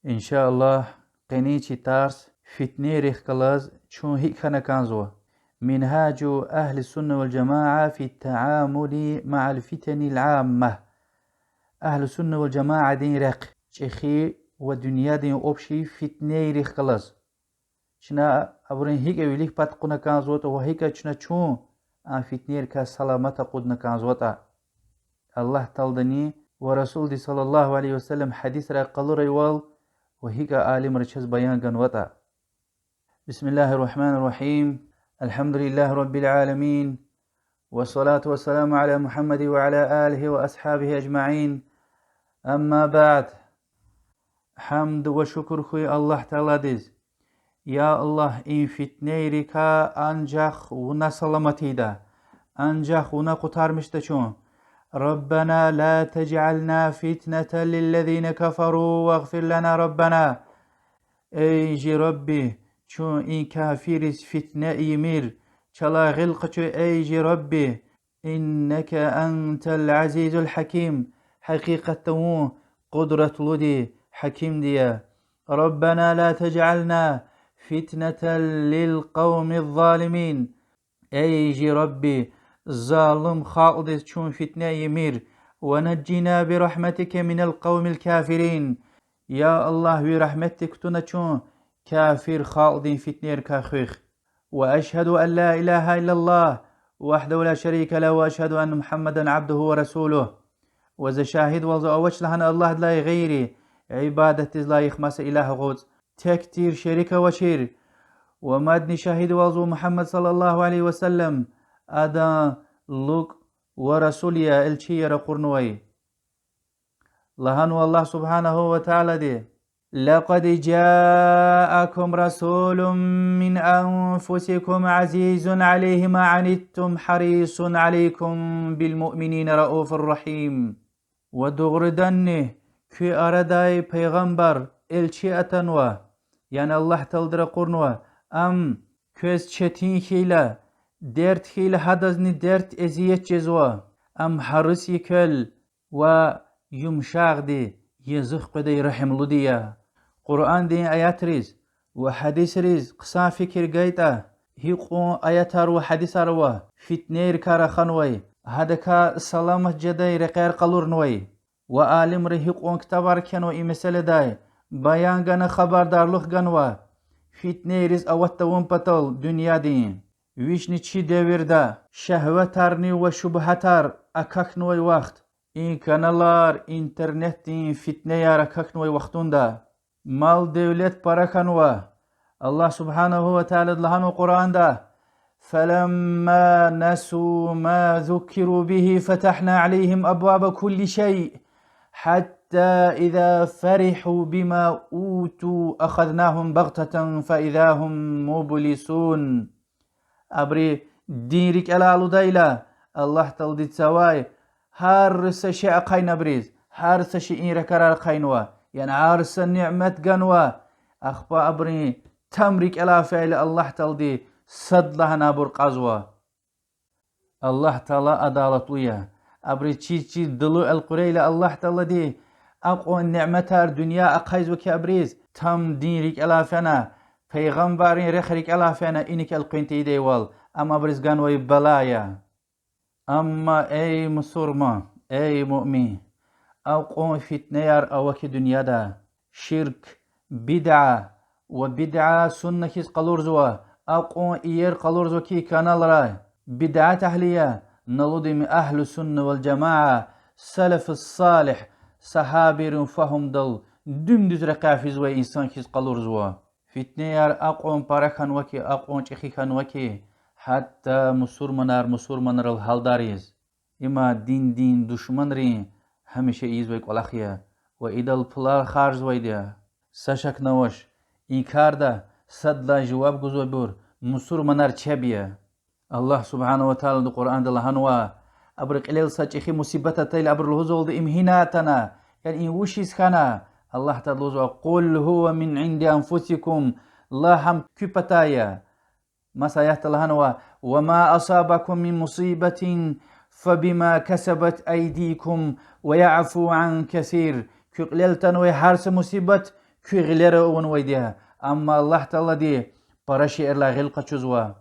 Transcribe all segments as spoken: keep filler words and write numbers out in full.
Иншаллагь, къенин чи тарс фитнейрихъ галаз чун гьикӀ хьана кӀанзава. منهاج أهل السنة والجماعة في التعامل مع الفتن العامة. Агьлу сунна вал жамаадин рехъ, чӀехи ва дуьньядин общий фитнейрихъ галаз. Чна абурун гьикӀ вилик пад кьуна кӀанзаватӀа ва гьикӀ чна чун а фитнейрикай саламат акъудна кӀанзаватӀа. Аллагь Тааладини ва Расулди صلى الله عليه وسلم гьадисрай къалурайвал ва гьикӀ алимри чаз баян ганватӀа. بسم الله الرحمن الرحيم. الحمد لله رب العالمين. والصلاة والسلام على محمد وعلى آله وأصحابه أجمعين. أما بعد. Гьамд ва шукур хьуй Аллагь Тааладиз. Я Аллагь, и фитнейрикай анжах вуна саламат ийида, анжах вуна къутармишда чун. ربنا لا تجعلنا فتنة للذين كفروا واغفر لنا ربنا. Эй жи Рабби, чун и кафирриз фитне ийимир, чалай гъил къачу, эй жи Рабби. إنك أنت العزيز الحكيم. Гьакъикъатда вун къудратлуди, гьакимди я. ربنا لا تجعلنا فتنة للقوم الظالمين. Эй жи Рабби, залум халкьдиз чун фитне ийимир. ونجنا برحمتك من القوم الكافرين. Я Аллагь, ви рагьметдик кутуна чун кафир халкьдин фитнейрикай хуьх. وأشهد أن لا إله إلا الله وحده لا شريك له وأشهد أن محمدا عبده ورسوله. Ва за шагьидвалзава авач лагьана Аллагьдилай гъейри ибадатдиз лайих маса илагь гъуц, тек тир, шерик авачир. Ва мадни шагьидвалзава Мугьаммад صلى الله عليه وسلم адан лукӀ ва расул я, элчи я ракъурнавай. Лагьанва Аллагь سبحانه وتعالىди: لقد جاءكم رسول من أنفسكم عزيز عليه ما عنتم حريص عليكم بالمؤمنين رءوف رحيم. Ва дугъриданни куь арадай пайгъамбар, элчи атанва, яни Аллагь Таалади ракъурнава, ам квез четин хьайила, дерт хьайила, гьадазни дерт, эзият жезва, ам гьарис я квел ва юмшагъди, язух къведай, регьимлуди я. Къуръандин аятриз ва гьадисриз хъсан фикир гайтӀа, гьикьван аятар ва гьадисар ава фитнейрикай раханвай, гьадакай саламат жедай рекьер къалурнавай. Ва алимри гьикьван ктабар кхьенва и месэладай, баян гана, хабардарлух ганва фитнейриз ават тавун патал дуьньядин. Вични чи девирда шагьватарни ва шубгьатар акахьнавай вахт, и каналар, интернетдин фитнеяр акахьнавай вахтунда, мал-девлет пара хьанва. Аллагь سبحانه وتعالىди лагьанва Къуръанда: فلما نسوا ما ذكروا به فتحنا عليهم أبواب كل شيء حتى إذا فرحوا بما أوتوا أخذناهم بغتة فإذا هم مبلسون. Абуру дин рикӀелай алудайла, Аллагь Таалади цавай гьар са шей ахъайна абуруз, гьар са шейин ракӀарар ахъайнава, яни гьар са ниъмат ганва. Ахпа абурун там рикӀелай фейила, Аллагь Таалади садлагьана абур кьазва. Аллагь Таала адалатлу я. Абуруз чиз-чиз далу элкъуьрейла, Аллагь Таалади акьван ниъматар дуьнья ахъайзава хьи абуруз, там дин рикӀелай фена, пайгъамбаррин рехъ рикӀелай фена, иник элкъуьн тийидайвал, ам абуруз ганвай бала я. Амма, эй мусурман, эй муъмин, акьван фитнеяр ава хьи дуьньяда, ширк, бидъа, ва бидъа сунна хьиз къалурзава, акьван иер къалурзава хьи каналрай, бидъат агьли я, на лугьудми أهل السنة والجماعة, السلف الصالح, сагьабийрин фагьумдал дуьмдуьз рекьяй физвай инсан хьиз къалурзава. Фитнеяр акьван пара хьанва хьи, акьван чӀехи хьанва хьи, гьатта мусурманар мусурманрал гьалдар ийиз. Има диндин душманрин гьамиша ийизвай кӀвалах я ва идал пулар харжзавайди я. Са шакни авач, и карда сад лагьай жаваб гузвайбур мусурманар чеб я. Аллагь سبحانه وتعالىди Къуръанда лагьанва: абуру кьилел са чӀехи мусибат атайла, абуру лугьузвалда: им гьина атана, яни им вучиз хьана? Аллагь Таала лугьузва: قل هو من عند أنفسكم, лагь, гьам куь патай я. Маса аятда лагьанва: وما أصابكم من مصيبة فبما كسبت أيديكم ويعفو عن كثير. Куь кьилел атанвай гьар са мусибат куь гъилера авунвайди я. Амма Аллагь Таалади пара шейэрилай гъил къачузва.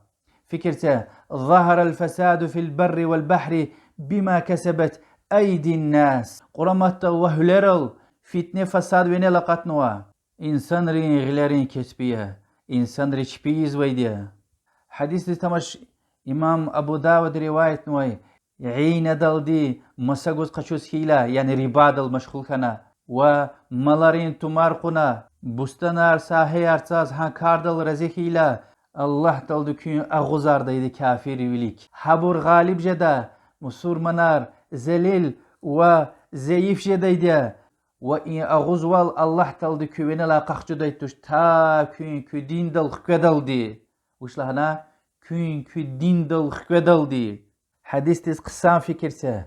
Фикир це: ظهر الفساد في البر والبحر بما كسبت أيدي الناس. Къураматда ва гьуьлерал фитне-фасад винел акъатнава. Инсанрин гъилерин кеспи я, инсанри чпи ийизвайди я. Гьадисдиз тамаш, имам Абу Давуд риваятнавай: ийиндалди маса гуз къачуз хьайила, яни рибадал машгъул хьана, ва маларин тумар кьуна, бустанар, сагьаяр цаз, гьа кардал рази хьайила, Аллагь Таалади куьн агъузардайди кафиррин вилик. Гьабур гъалиб жеда, мусурманар зелил ва зайиф жедайди я. Ва и агъузвал Аллагь Таалади куь винелай къахчудай туш, та куьн куь диндал хкведалди. Вуч лагьана? Куьн куь диндал хкведалди. Гьадисдиз хъсан фикир це.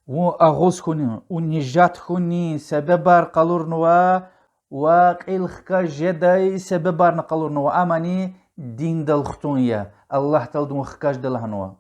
Вун агъуз хьунин, вун нижат хьунин себебар къалурнава, ва кьил хкаж жедай себебарни къалурнава, амани диндал хтун я, Аллагь Таалади вун хкажда лагьанва.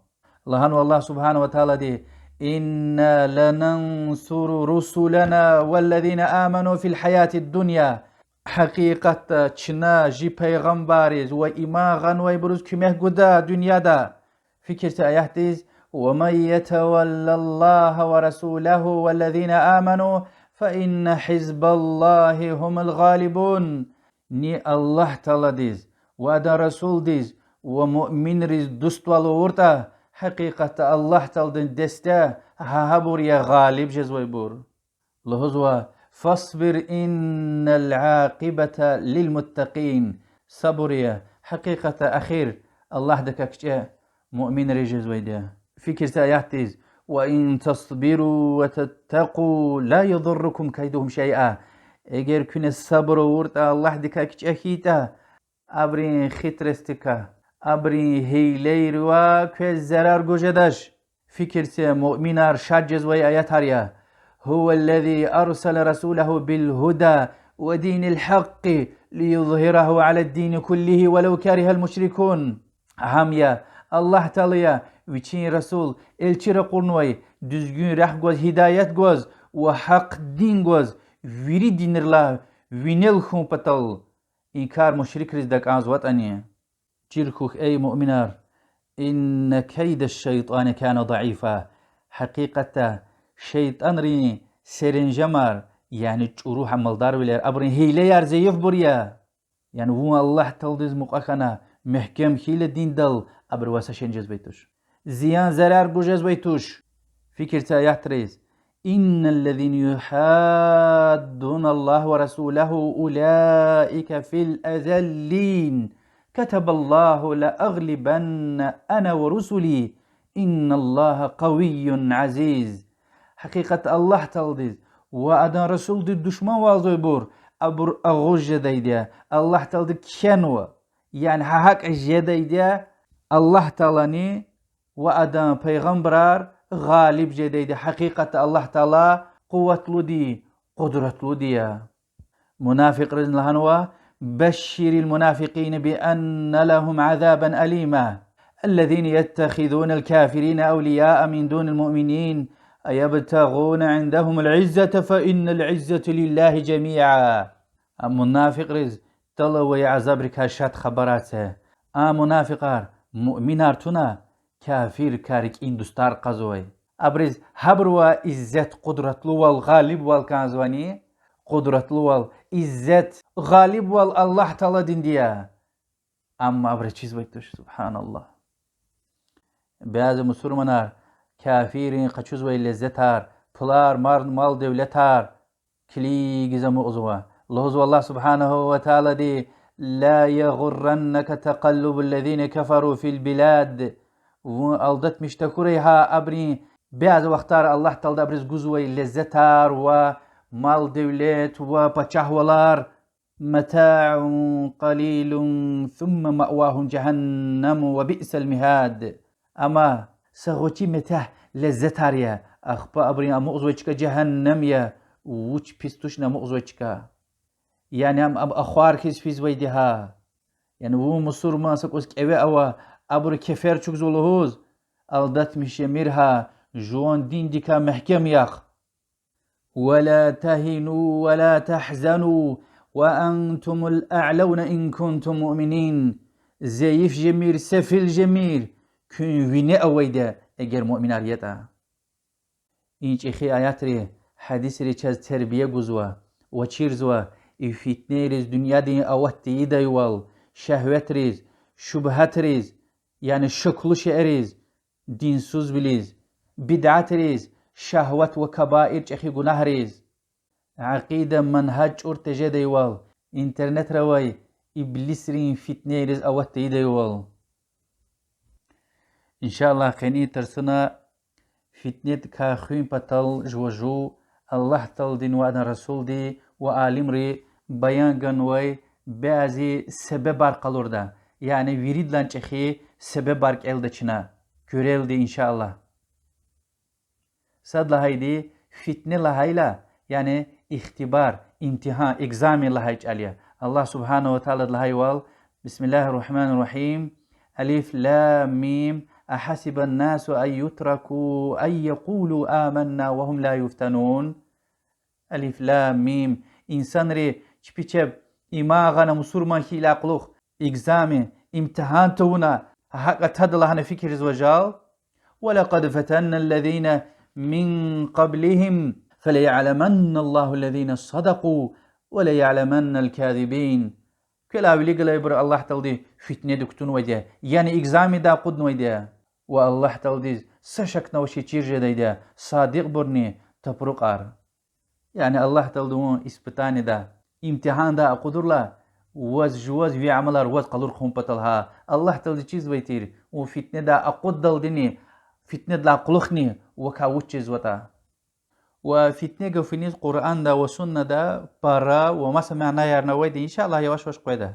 Лагьанва Аллагь سبحانه وتعالىди: إنا لننصر رسلنا والذين آمنوا في الحياة الدنيا. Гьакъикъатда чна жи пайгъамбарриз ва иман гъанвайбуруз куьмек гуда дуьньяда. Фикир це аятдиз: ومن يتول الله ورسوله والذين آمنوا فإن حزب الله هم الغالبون. Ни Аллагь Тааладиз ва Адан Расулдиз ва муъминриз дуствал авуртӀа, гьакъикъатда Аллагь Тааладин десте гьа гьабур я гъалиб жезвайбур. Лугьузва: فاصبر إن العاقبة للمتقين. Сабур ая, гьакъикъатда ахир Аллагьдикай кичӀе муъминриз жезвайди я. Фикир це аятдиз: وإن تصبروا وتتقوا لا يضركم كيدهم شيئا. Эгер куьне сабур авуртӀа, Аллагьдикай кичӀе хьайитӀа, абурун хитростдикай, абурун гьийлайривай квез зарар гуз жедач. Фикир це муъминар шад жезвай аятар я: هو الذي أرسل رسوله بالهدى ودين الحق ليظهره على الدين كله ولو كره المشركون. Гьам я, Аллагь Таала я Вичин расул, элчи ракъурнавай, дуьзгуьн рехъ гваз, гьидаят гваз ва гьахъ дин гваз, вири динрилай винел хьун патал, и кар мушрикриз такӀанзаватӀани. Чир хьухь, эй муъминар: إن كيد الشيطان كان ضعيفا. Гьакъикъатда шейтӀанрин серенжемар, яни чӀуру амалдарвилер, абурун гьийлаяр зайифбур я. Яни вун Аллагь Тааладиз мукьва хьана, мягькем хьайила диндал, абурувай са шейни жезвай туш. Зиян, зарар гуз жезвай туш. Фикир це аятриз: إن الذين يحادون الله ورسوله أولئك في الأذلين كتب الله لأغلبن أنا ورسلي إن الله قوي عزيز. Гьакъикъатда Аллагь Тааладиз ва Адан Расулдиз душманвалзавайбур, абур агъуз жедайди я, Аллагь Таалади кхьенва. Яни гьа гьакӀ жедайди я, Аллагь Таалани ва Адан пайгъамбарар гъалиб жедайди я. Гьакъикъатда Аллагь Таала къуватлуди, къудратлуди я. Мунафикьриз лагьанва: بشر المنافقين بأن لهم عذابا أليما الذين يتخذون الكافرين أولياء من دون المؤمنين أيبتغون عندهم العزة فإن العزة لله جميعا. А мунафикьриз тӀал авай азабрикай шад хабар це. А мунафикьар муъминар туна, кафиррикай рикӀин дустар кьазвай. Абуруз гьабурувай иззат, къудратлувал, гъалибвал кӀанзавани? Къудратлувал, иззат, гъалибвал Аллагь Тааладинди я. Амма абуруз чизвай туш, سبحان الله. Бязи мусурманар кафиррин къачузвай леззетар, пулар, мар-, мал-девлетар килигиз амукьзава. Лугьузва Аллагь سبحانه وتعالىди: لا يغرنك تقلب الذين كفروا في البلاد. Вун алдатмиш тахьурай гьа абурун, бязи вахтара Аллагь Таалади абуруз гузвай леззетар ва мал-девлет ва пачагьвалар. متاع قليل ثم مأواهم جهنم وبئس المهاد. Амма са гъвечӀи метягь, леззетар я, ахпа абурун амукьзавай чка жегьеннем я, вуч пис тушни амукьзавай чка. Яни ам, ам ахвар хьиз физвайди гьа. Яни вун мусурман, са кӀус кӀеве ава, абуру кефер чӀугвазва лугьуз, алдатмиш жемир гьа, жуван диндикай мягькем яхъ. ولا تهنوا ولا تحزنوا وأنتم الأعلون إن كنتم مؤمنين. Зайиф жемир, сефил жемир, куьн вине авайди я, эгер муъминар ятӀа. И чӀехи аятри, гьадисри чаз тербия гузва ва чирзава, и фитнейриз дуьньядин ават тийидайвал, шагьватриз, шубгьатриз, яни шаклу шейэриз, динсузвилиз, бидатриз, шагьват ва кабаир чӀехи гунагьриз. Акъида, мангьаж чӀур тежедайвал, интернетра авай иблисрин фитнейриз ават тийидайвал. Иншаллагь, къенин тарсуна фитнедикай хуьн патал жува жув Аллагь Тааладин ва адан расулди ва алимри баян ганвай бязи себебар къалурда, яни виридалай чӀехи себебар кӀелда чна куьрелди, иншаллагь. Сад лагьайди, фитне лагьайла, яни ихтибар, имтигьан, экзамен лагьай чӀал я. Аллагь سبحانه وتعالىди лагьайвал: بسم الله الرحمن الرحيم. ألف لام ميم. أحسب الناس أن يتركوا أن يقولوا آمنا وهم لا يفتنون. Алиф, лам, мим. Инсанри чпи чеб иман гъана, мусурман хьайидалай кьулухъ экзамен, имтигьан тавуна, гьакӀ атада лагьана фикирзава жал. ولقد فتنا الذين من قبلهم فليعلمن الله الذين صدقوا وليعلمن الكاذبين. Квелай вилик галайбур Аллагь Таалади фитнедик кутунвайди я, яни экзамендай акъуднавайди я. Ва Аллагь Тааладиз са шакни авачир чир жедайди я садикьбурни тапрукьар. Яни Аллагь Таалади вун испытаниеда, имтигьандай акъудурла, ваз жуваз ви амалар ваз къалур хъувун патал гьа. Аллагь Таалади чизвай тир, вун фитнедай акъуддалдини, фитнедилай кьулухъни вакай вуч жезватӀа. Ва фитне гафуниз Къуръанда ва суннада пара ва маса манаярни авайди, иншаллагь, яваш-яваш къведа.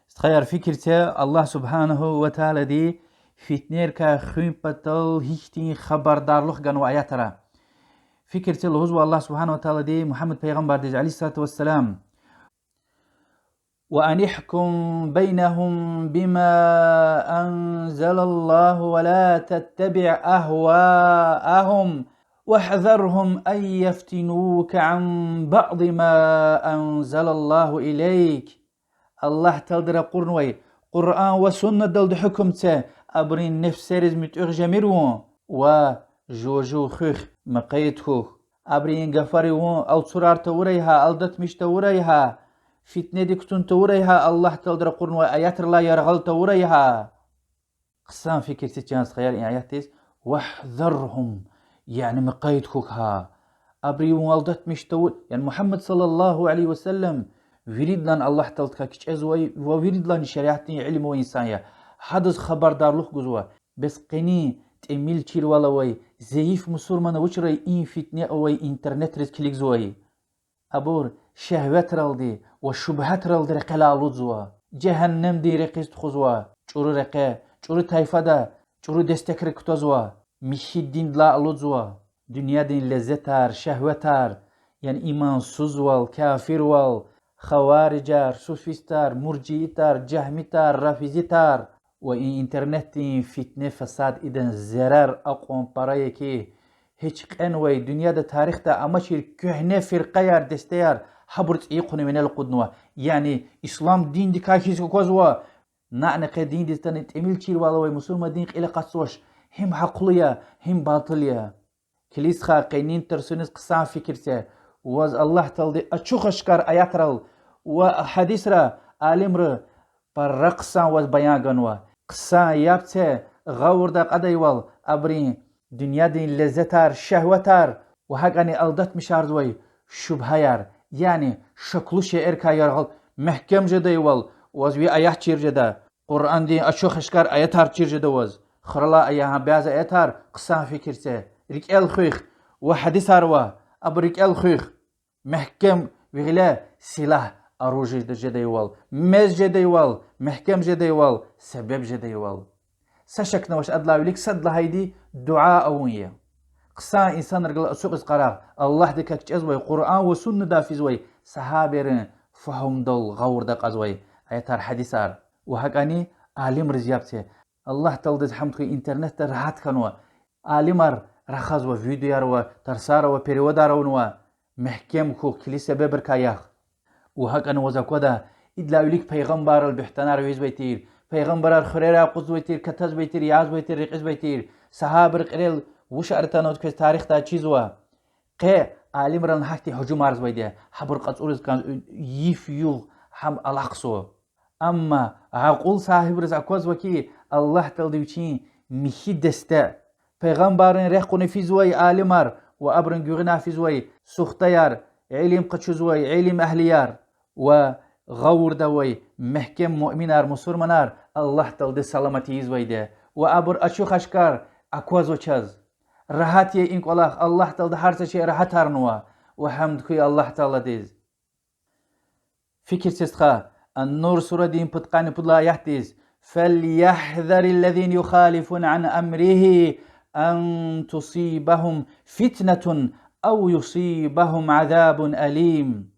Стхаяр, фикир це, Аллагь سبحانه وتعالىди фитнейрикай хуьн патал гьихьтин хабардарлух ганва аятра. Фикир це, лугьузва Аллагь سبحانه وتعالىди Мугьаммад пайгъамбардиз, عليه الصلاة والسلام: وأن احكم بينهم بما أنزل الله ولا تتبع أهواءهم واحذرهم أن يفتنوك عن بعض ما أنزل الله إليك. Аллагь Таалади ракъурнавай Къуръан ва суннадалди гьукум це, абурун нефсериз муьтӀуьгъ жемир вун, ва жува жув хуьх, мукъаят хьухь. Абурун гафари вун алцурар тавурай гьа, алдатмиш тавурай гьа, фитнедик кутун тавурай гьа, Аллагь Таалади ракъурнавай аятрилай яргъал тавурай гьа. Хъсан фикир це, чан стхаяр, и аятдиз: واحذرهم, яни мукъаят хьухь гьа. Абуру вун алдатмиш тавур, яни Мугьаммад صلى الله عليه وسلم виридалай Аллагь Тааладикай кичӀезвай ва виридалай шариатдин илим авай инсан я. Гьадаз хабардарлух гузва. Бес къенин тӀимил чирвал авай, зайиф мусурман авачирай и фитне авай интернетриз килигзавай. Абур шагьватралди ва шубгьатралди рекьелай алудзава, жегьеннемдин рекьиз тухузва, чӀуру рекье, чӀуру тайфада, чӀуру дестекрик кутазва, михьи диндилай алудзава, дуьньядин леззетар, шагьватар, яни имансузвал, кафирвал, хаварижар, суфистар, муржиитар, жагьмитар, рафизитар, ва и интернетдин фитне-фасад идан зарар акьван пара я хьи, гьич кьенвай, дуьньяда тарихда амачир куьгьне фиркъаяр, дестеяр гьабур цӀийи хъувуна винел акъуднава. Яни ислам диндикай хьиз аквазва, накьнекъе диндиз атана тӀимил чирвал авай мусурмандин кьил акъатзавач, гьим гьахълу я, гьим батӀил я. Килигзава къенин тарсуниз, хъсан фикир це, ваз Аллагь Таалади ачух-ашкар аятрал ва гьадисра алимри пара хъсан ваз баян ганва. Хъсан яб це, гъавурда акьадайвал, абурун дуьньядин леззетар, шагьватар ва гьакӀни алдатмишарзавай шубгьаяр, яни шаклу шейэрикай яргъал, мягькем жедайвал, ваз ви аят чир жеда, Къуръандин ачух-ашкар аятар чир жеда ваз. Хуралай ая гьа бязи аятар, хъсан фикир це, рикӀел хуьх, ва гьадисар ва, абур рикӀел хуьх. Мягькем ви гъиле силагь, оружие жедайвал, мез жедайвал, мягькем жедайвал, себеб жедайвал. Са шакни авач, адалай вилик сад лагьайди дуьа авун я. Хъсан инсанрихъ галаз ацукьиз къарагъ, Аллагьдикай кичӀезвай, Къуръан ва суннадай физвай, сагьабайрин фагьумдал гъавурда акьазвай аятар, гьадисар. Ва гьакӀни алимриз яб це. Аллагь Тааладиз гьамд хьуй, интернетда рагьат хьанва. Алимар рахазва, видеояр ава, тарсар ава, переводар авунва. Мягькем хьухь, килиг себебрикай ях. Ва гьакӀни ваз аквада, идалай вилик пайгъамбаррал буьгьтанар ийизвай тир, пайгъамбарар хуьрерай акъудзавай тир, катазвай тир, язавай тир, рекьизвай тир, сагьабийрин кьилел вуч атанватӀа квез тарихда чизва. Къе алимрални гьахьтин гьужумарзавайди я, гьабур кьацӀуриз кӀанз, йиф-югъ гьам алахъзава. Амма акьул сагьибриз аквазва хьи, Аллагь Таалади вичин михьи десте, пайгъамбаррин рехъ кьуна физвай алимар ва абурун гуьгъуьнай физвай сухтаяр, илим къачузвай, илим агьлияр ва гъавурда авай мягькем муъминар, мусурманар Аллагь Таалади саламат ийизвайди я. Ва абур ачух-ашкар аквазва чаз. Рагьат я и кӀвалах, Аллагь Таалади гьар са шей рагьатарнава. Ва гьамд хьуй Аллагь Тааладиз. Фикир це стха, Ан-Нур сурадин пудкъанни пуд лагьай аятдиз: فليحذر الذين يخالفون عن أمره أن تصيبهم فتنة أو يصيبهم عذاب أليم.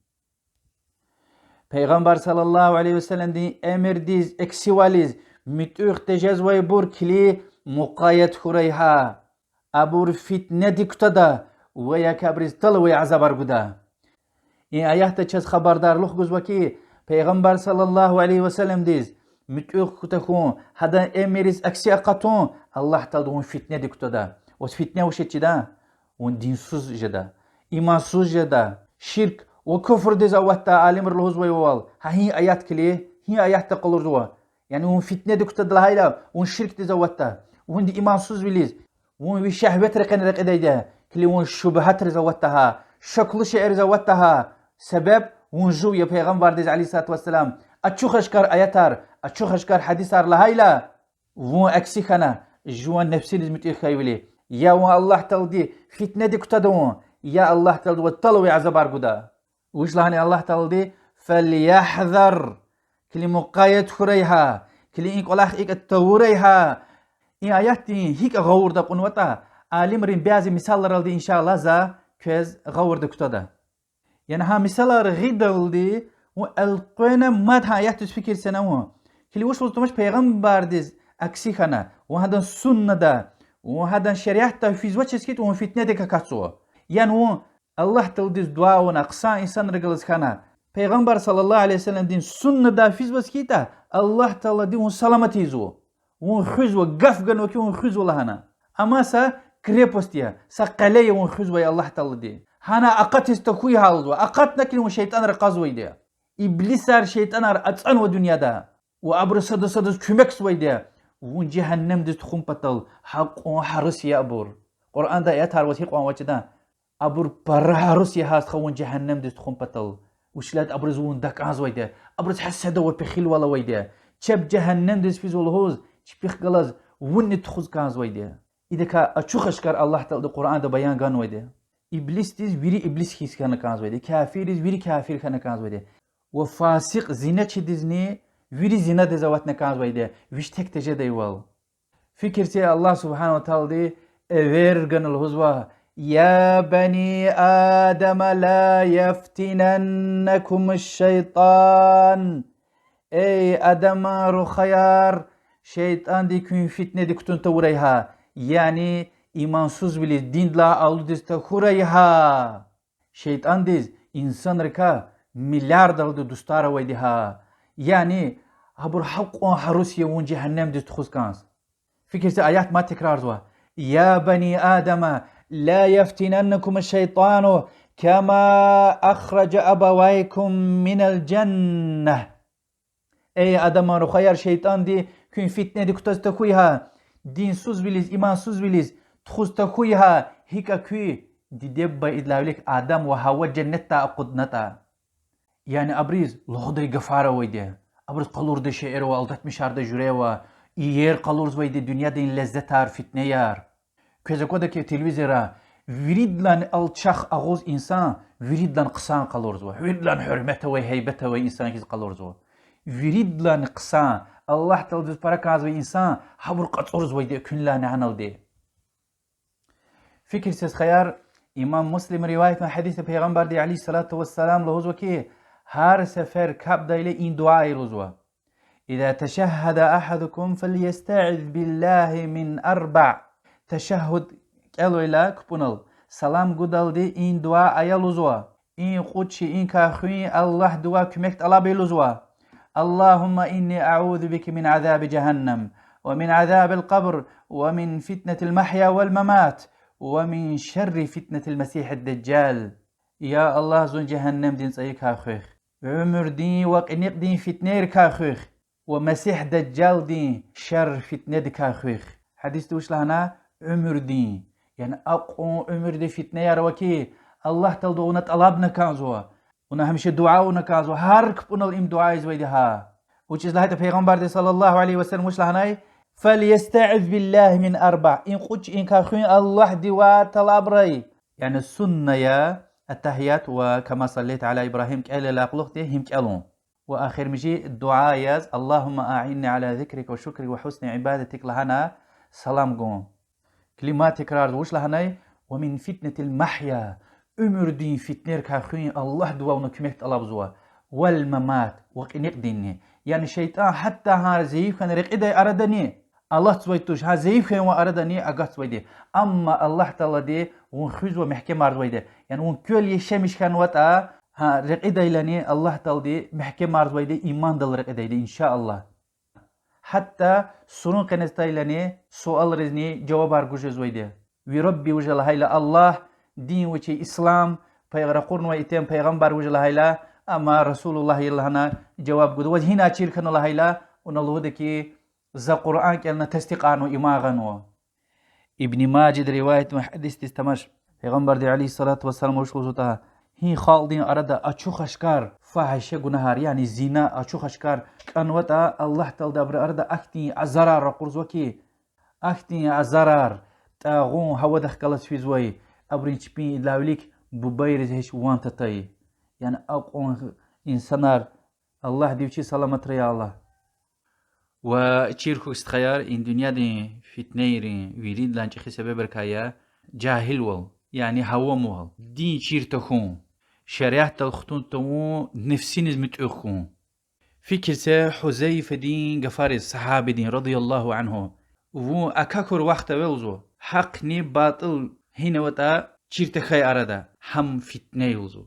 Пайгъамбар صلى الله عليه وسلمдин эмирдиз аксивализ муьтӀуьгъ тежезвайбур килиг мукъаят хьурай гьа. Абур фитнедик кутада ва я абуриз тӀал авай азабар гуда. И аятда чаз хабардарлух гузва хьи, Пайгъамбар صلى الله عليه وسلمдиз муьтӀуьгъ кутахьун, гьадан эмирдиз акси акъатун Аллагь Таалади вун фитнедик кутада. Ваз фитне вуч я чида? Вун динсуз жеда, имансуз жеда, ширк ва куфрдиз аватда, алимри лугьузвайвал. Гьа гьи аят килиг, гьи аятда къалурзава? Яни вун фитнедик кутада лагьайла, вун ширкдиз аватда, вун имансузвилиз, вун ви шагьватрикай рекьидайди я, килиг вун шубгьатриз аватда гьа, шаклу шейэриз аватда гьа. Себеб вун жув я Пайгъамбардиз عليه الصلاة والسلام ачух-ашкар аятар, ачух-ашкар гьадисар лагьайла, вун акси хьана, жуван нефсиниз муьтӀуьгъ хьайивиляй. Я вун Аллагь Таалади фитнедик кутада вун, я Аллагь Таалади ваз тӀал авай азабар гуда. Вуч лагьанай Аллагь Таалади? فليحذر. Килиг мукъаят хьурай гьа, килиг и кӀвалах икӀ тавурай гьа. И аятдин гьикӀ гъавурда кьунватӀа, алимрин бязи мисалралди, إن شاء الله, за квез гъавурда кутада. Яни гьа мисалар гъидалди, вун элкъвена мад гьа аятдиз фикир це вун. Килиг вуч лугьуз тумач, Пайгъамбардиз акси хьана, вун гьадан суннада, вун гьадан шариатда физвачиз хьайитӀа, вун фитнедик акатзава. Яни вун Аллагь Тааладиз дуьа авуна, хъсан инсанрихъ галаз хьана, Пайгъамбар صلى الله عليه وسلمдин суннада физваз хьайитӀа, Аллагь Таалади вун саламат ийизва. Вун хуьзва, гаф ганва хьи, вун хуьзва лагьана. Амма са крепость я, са къеле я вун хуьзвай Аллагь Таалади. Гьана акъатиз тахьуй гьа лугьузва, акъатна килиг вун шейтӀанри кьазвайди я. Иблисар, шейтӀанар ацӀанва дуьньяда. Ва абуру сада садаз куьмекзавайди я. Вун жегьеннемдиз тухун патал гьакьван гьарис я абур. Къуръанда аятар ваз гьикьван авачида. Абур пара гьарис я гьа стха вун жегьеннемдиз тухун патал. Вучиз лагьайтӀа абуруз вун такӀанзавайди я, абуруз гьасад ва пехилвал авайди я. Чеб жегьеннемдиз физва лугьуз, чпихъ галаз вунни тухуз кӀанзавайди я. Идакай ачух-ашкар Аллагь Таалади Къуръанда баян ганвайди я. Иблисдиз вири иблис хьиз хьана кӀанзавайди я, кафирриз вири кафир хьана кӀанзавайди я. Ва фасикь зиначидизни вири зинадиз аватна кӀанзавайди я, вич тек тежедайвал. Фикир це, Аллагь سبحانه وتعالىди эвер гана лугьузва: يا بني آدم لا يفتننكم الشيطان. Эй адаман рухваяр, шейтӀанди куьн фитнедик кутун тавурай гьа, яни имансузвилиз, диндилай алудиз тахьурай гьа. ШейтӀандиз инсанрикай миллиардалди дустар авайди гьа. Яни абур гьакьван гьарис я вун жегьеннемдиз тухуз кӀанз. Фикир це, аят мад текрарзава: يا بني آدم لا يفتننكم الشيطان كما أخرج أبويكم من الجنة. Эй адаман рухваяр, шейтӀанди куьн фитнедик кутаз тахьуй гьа, динсузвилиз, имансузвилиз тухуз тахьуй гьа, гьикӀ куь диде-буба, идалай вилик Адам ва Гьава, женнетдай акъуднатӀа. Яни абуруз лугьудай гафар авайди я, абуруз къалурдай шейэр ава, алдатмишардай жуьре ава, иер къалурзавайди дуьньядин леззетар, фитнеяр. Квез аквада хьи, телевизорра виридалайни алчах агъуз инсан виридалайни хъсан къалурзава, виридалайни гьуьрмет авай, гьейбет авай инсан хьиз къалурзава. Виридалайни хъсан, Аллагь Тааладиз пара кӀанзавай инсан гьабур кьацӀурзавайди я куьнлайни гьаналди. Фикир це стхаяр, имам Муслима риваят авур гьадисда Пайгъамбарди عليه الصلاة والسلام лугьузва хьи, гьар сефер капӀдайла и дуьа ая лугьузва: إذا تشهد أحدكم فليستعذ بالله من أربع. Ташагьгьуд кӀелайла капӀунал, салам гудалди и дуьа ая лугьузва: И кьуд шейиникай хуьн Аллагьдивай куьмек тӀалаб ая лугьузва. اللهم إني أعوذ بك من عذاب جهنم، ومن عذاب القبر، ومن فتنة المحيا والممات، ومن شر فتنة المسيح الدجال. Я Аллагь, зун жегьеннемдин цӀайикай хуьх, уьмуьрдин ва кьиникьдин фитнейрикай хуьх, ва Месигь Дажжалдин шер фитнедикай хуьх. Гьадисда вуч лагьана? Уьмуьрдин, яни акьван уьмуьрдин фитнеяр ава хьи, Аллагь Тааладивай вуна тӀалабна кӀанзава, вуна гьамиша дуьа авуна кӀанзава, гьар кпӀунал им дуьа ийизвайди гьа. Вучиз лагьайтӀа Пайгъамбарди صلى الله عليه وسلم вуч лагьанай: فليستعذ بالله من أربع. И кьуд шейиникай хуьн Аллагьдивай тӀалабрай. Яни сунна я, التحيات وكما صليت على إبراهيم кӀелайла кьулухъди гьим кӀелун. Ва эхиримжи дуьа яз: اللهم أعني على ذكرك وشكرك وحسن عبادتك лагьана салам гун. Килима тикрарзава, вуч лагьанай: ومن فتنة المحيا, уьмуьрдин фитнейрикай хуьн Аллагьдивай вуна куьмек тӀалабзава, والممات, ва кьиникьдинни. Яни шейтӀан гьатта гьа зайиф хьана рекьидай арадани алатзавай туш, гьа зайиф хьанвай арадани агатзавайди. Амма Аллагь Таалади вун хуьзва мягькемарзавайди. Яни вун квел яшамиш хьанватӀа, гьа рекьидайлани Аллагь Таалади мягькемарзавайди, имандал рекьидайди, إن شاء الله. Гьатта сурун къенез атайлани суалризни жавабар гуз жезвайди. Ви Рабби вуж я лагьайла Аллагь, дин вичи ислам, пай-, ракъурнавай итим Пайгъамбар вуж я лагьайла, амма رسول الله я лагьана жаваб гуда. Ваз гьинай чир хьана лагьайла, вуна лугьуда хьи, за Къуръан кӀелна, тестикьарнава, иман гъанва. Ибн Мажади риваятнавай гьадисдиз тамаш. Пайгъамбарди عليه الصلاة والسلام вуч лугьузватӀа: гьи халкьдин арада ачух-ашкар фагьиша гунагьар, яни зина ачух-ашкар кӀанватӀа, Аллагь Таалади абурун арада ахьтин азарар ракъурзава хьи, ахьтин азарар, тӀагъун гьавадихъ галаз физвай, абурун чпин идалай вилик бубайриз гьич ван татай. Яни акьван инсанар, Аллагьди вичиз саламатрай, я Аллагь. Ва чир хьухь, стхаяр, и дуьньядин фитнейрин виридалай чӀехи себебрикай я жагьилвал, яни гьавамвал, дин чир тахьун, шариатдал хтун тавун, нефсиниз муьтӀуьгъ хьун. Фикир це Гьузайфадин гафариз, сагьабидин, رضي الله عنه. Вун акахьун вахт авай лугьузва, гьахъни батӀил гьинаватӀа чир тахьай арада, гьам фитне я лугьузва.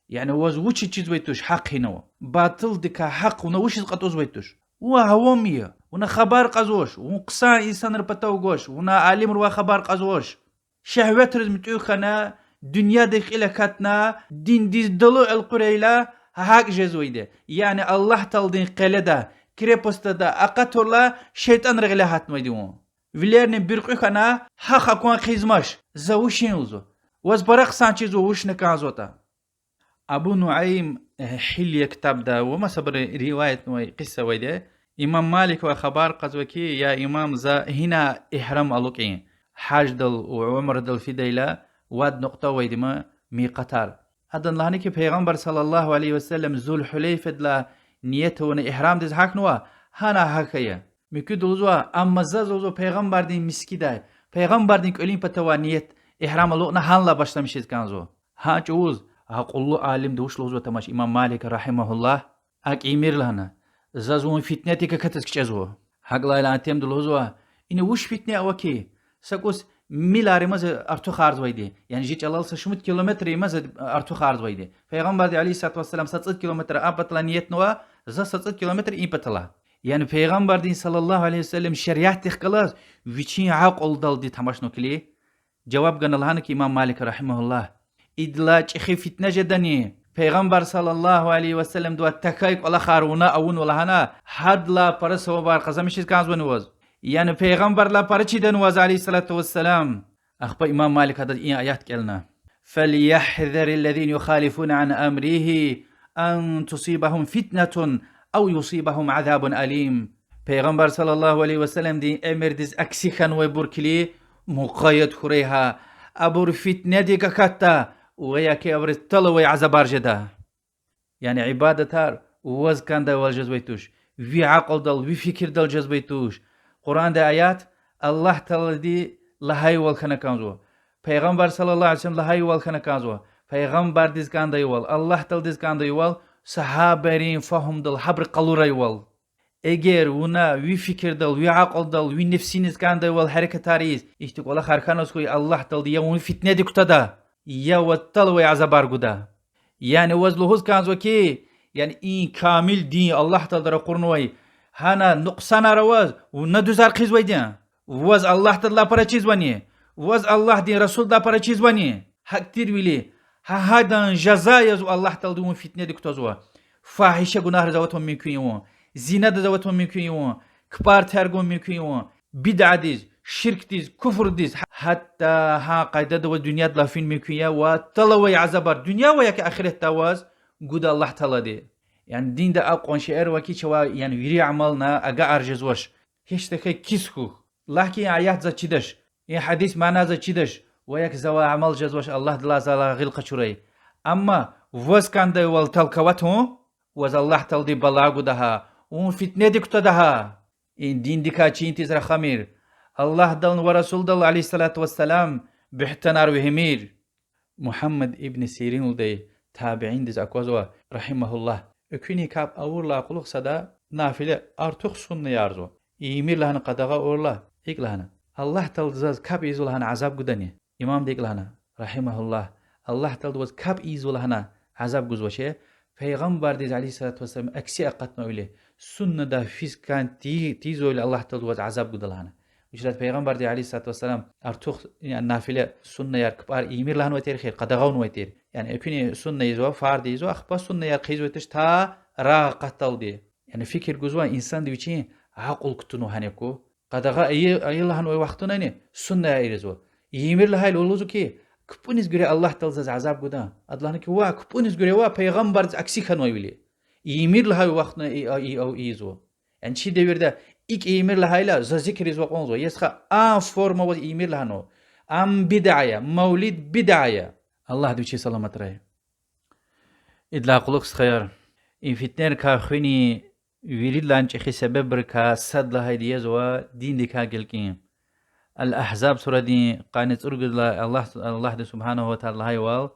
Яни ваз вучиз чизвай туш гьахъ гьинава, батӀилдикай гьахъ вуна вучиз кьатӀузвай туш? Вун авам я, вуна хабар кьазвач, вун хъсан инсанрин патав гвач, вуна алимривай хабар кьазвач. Шегьветриз муьтӀуьгъ хьана, дуьньядихъ кьил акатна, диндиз далу элкъуьрейла, гьакӀ жезвайди. Яни Аллагь Тааладин къеледа, крепостада акъатурла, шейтӀанрин гъиле гьатнавайди вун. Вилерин буьркьуь хьана, гьахъ акван хъийизмач, за вуч ийин лугьузва, ваз пара хъсан чизва, вучна кӀанзаватӀа. Абу Нуайм, э, Гьилья ктабда ва масабуру риваятнавай кьиса авайди я. Имам Маликавай хабар кьазва хьи, я имам, за гьина игьрам алукӀин, гьаждал ва умрадал фидайла, вад нукьта авайди ма микъатар. Адан лагьана хьи, Пайгъамбар صلى الله عليه وسلم Зул-Гьулейфадилай ният авуна игьрамдиз гьахьнава, гьана гьахьая. Муькуьда лугьузва, амма заз лугьузва Пайгъамбардин мискӀиндай, Пайгъамбардин кӀвалин патавай ният, игьрам алукӀна гьанлай башламишиз кӀанзава. Гьа чӀавуз акьуллу алимди вуч лугьузва тамаш имам Малика, رحمه الله: АкӀ ийимир лагьана, заз вун фитнедик акатиз кичӀезва. ГьакӀ лагьайла а темда лугьузва: ина вуч фитне ава хьи, са кӀус милар има заз артухарзавайди, яни жи чӀалал са шумуд километр има заз артухарзавайди. Пайгъамбарди عليه الصلاة والسلام са цӀуд километр а паталай ниятнава, за са цӀуд километр и паталай. Яни Пайгъамбардин صلى الله عليه وسلم шариатдихъ галаз вичин акьулдалди тамашна килиг. Жаваб гана лагьана хьи имам Малика, رحمه الله: идалай чӀехи фитне жедани, Пайгъамбар صلى الله عليه وسلمдивай тахьай кӀвалахар вуна авунва лагьана, гьадалай пара савабар къазанмишиз кӀанзавани ваз? Яни Пайгъамбардилай пара чиданва ваз, عليه الصلاة والسلام? Ахпа имам Малик гьадаз и аят кӀелна: فليحذر الذين يخالفون عن أمره أن تصيبهم فتنة أو يصيبهم عذاب أليم. Пайгъамбар صلى الله عليه وسلمдин эмирдиз акси хьанвайбур килиг, мукъаят хьурай гьа, абур фитнедик акатда ва я хьи абуруз тӀал авай азабар жеда. Яни ибадатар ваз кӀандайвал жезвай туш, ви акьулдал, ви фикирдал жезвай туш. Къуръанда аят: Аллагь Таалади лагьайвал хьана кӀанзава, Пайгъамбар صلى الله عليه وسلم лагьайвал хьана кӀанзава, Пайгъамбардиз кӀандайвал, Аллагь Тааладиз кӀандайвал, сагьабайрин фагьумдал гьабуру къалурайвал. Эгер вуна ви фикирдал, ви акьулдал, ви нефсиниз кӀандайвал гьерекатар ийиз, ихьтин кӀвалахар хьанваз хьуй, Аллагь Таалади я вун фитнедик кутада, я ваз тӀал авай азабар гуда. Яни ваз лугьуз кӀанзава хьи, яни и камил дин Аллагь Таалади ракъурнавай, гьана нукьсанар аваз, вуна дуьзар хъийизвайди я? Ваз Аллагь Тааладилай пара чизвани? Ваз Аллагьдин Расулдилай пара чизвани? ГьакӀ тирвиляй, гьа гьадан жаза яз Аллагь Таалади вун фитнедик кутазва. Фагьиша гунагьриз аватун мумкин я вун, зинадиз аватун мумкин я вун, кпӀар тергун мумкин я вун, бидъадиз, ширкдиз, куфрдиз, гьатта гьа къайдада ваз дуьньядилай фин мумкин я, ва талавай азабар, дуьнья ва яки ахиратда ваз гуда Аллагь Таалади. Яни динда акьван шейэр ава хьи, чавай, яни вири амална агакьар жезвач. Гьич тахьайтӀа кис хьухь. Лагь хьи, и аят заз чидач, и гьадис мана заз чидач, ва яки завай амал жезвач, Аллагьдилай залай гъил къачурай. Амма ваз кӀандайвал талкӀ аватун, ваз Аллагь Таалади бала гуда гьа, вун фитнедик кутада гьа. И диндикай чин тийиз рахамир. Аллагьдални ва Расулдал, عليه الصلاة والسلام, буьгьтанар вегьимир. Мугьаммад ибн Сирин лугьудай, табииндиз аквазва, رحمه الله. Экуьнин капӀ авурла кьулухъ сада нафила артух суннаярзава. Ийимир лагьана къадагъа авурла, икӀ лагьана: Аллагь Таалади заз капӀ ийизва лагьана азаб гудани? Имамди икӀ лагьана, رحمه الله: Аллагь Таалади ваз капӀ ийизва лагьана азаб гузвач. Пайгъамбардиз, عليه الصلاة والسلام, акси акъатнавайвиляй, суннадай физ кӀан ти-, тийизвайвиляй Аллагь Таалади ваз азаб гуда лагьана. Вучиз лагьайтӀа Пайгъамбарди, عليه الصلاة والسلام, артух, яни нафила суннаяр, кьпӀар ийимир лагьанвай тир эхир, къадагъа авунвай тир. Яни экуьнин сунна ийизва, фарз ийизва, ахпа суннаяр хъийизвай туш та рагъ акъатдалди. Яни фикир гузва, инсанди вичин акьул кутунва гьаник. Къадагъа ая-, ая лагьанвай вахтундани суннаяр ийизва. Ийимир лагьайла лугьузва хьи, кпӀуниз гуьре Аллагь Таалади заз азаб гуда. Ада лагьана хьи, ваъ, кпӀуниз гуьре ваъ, Пайгъамбардиз акси хьанвайвиляй. Ийимир лагьай вахтунда и-, а-, и-, ав ийизва. Яни чи девирда икӀ ийимир лагьайла, за зикр ийизва кьванзава. Я стха, а форма аваз ийимир лагьанва. Ам бидъа я, мавлид бидъа я. Аллагьди вичи саламатрай. Идалай кьулухъ, стхаяр, и фитнерикай хуьнин виридалай чӀехи себебрикай сад лагьайди язва диндикай гилкӀин. Ал-Агьзаб сурадин къанни цӀуругуз лагьай Аллагь, Аллагьди سبحانه وتعالى лагьайвал,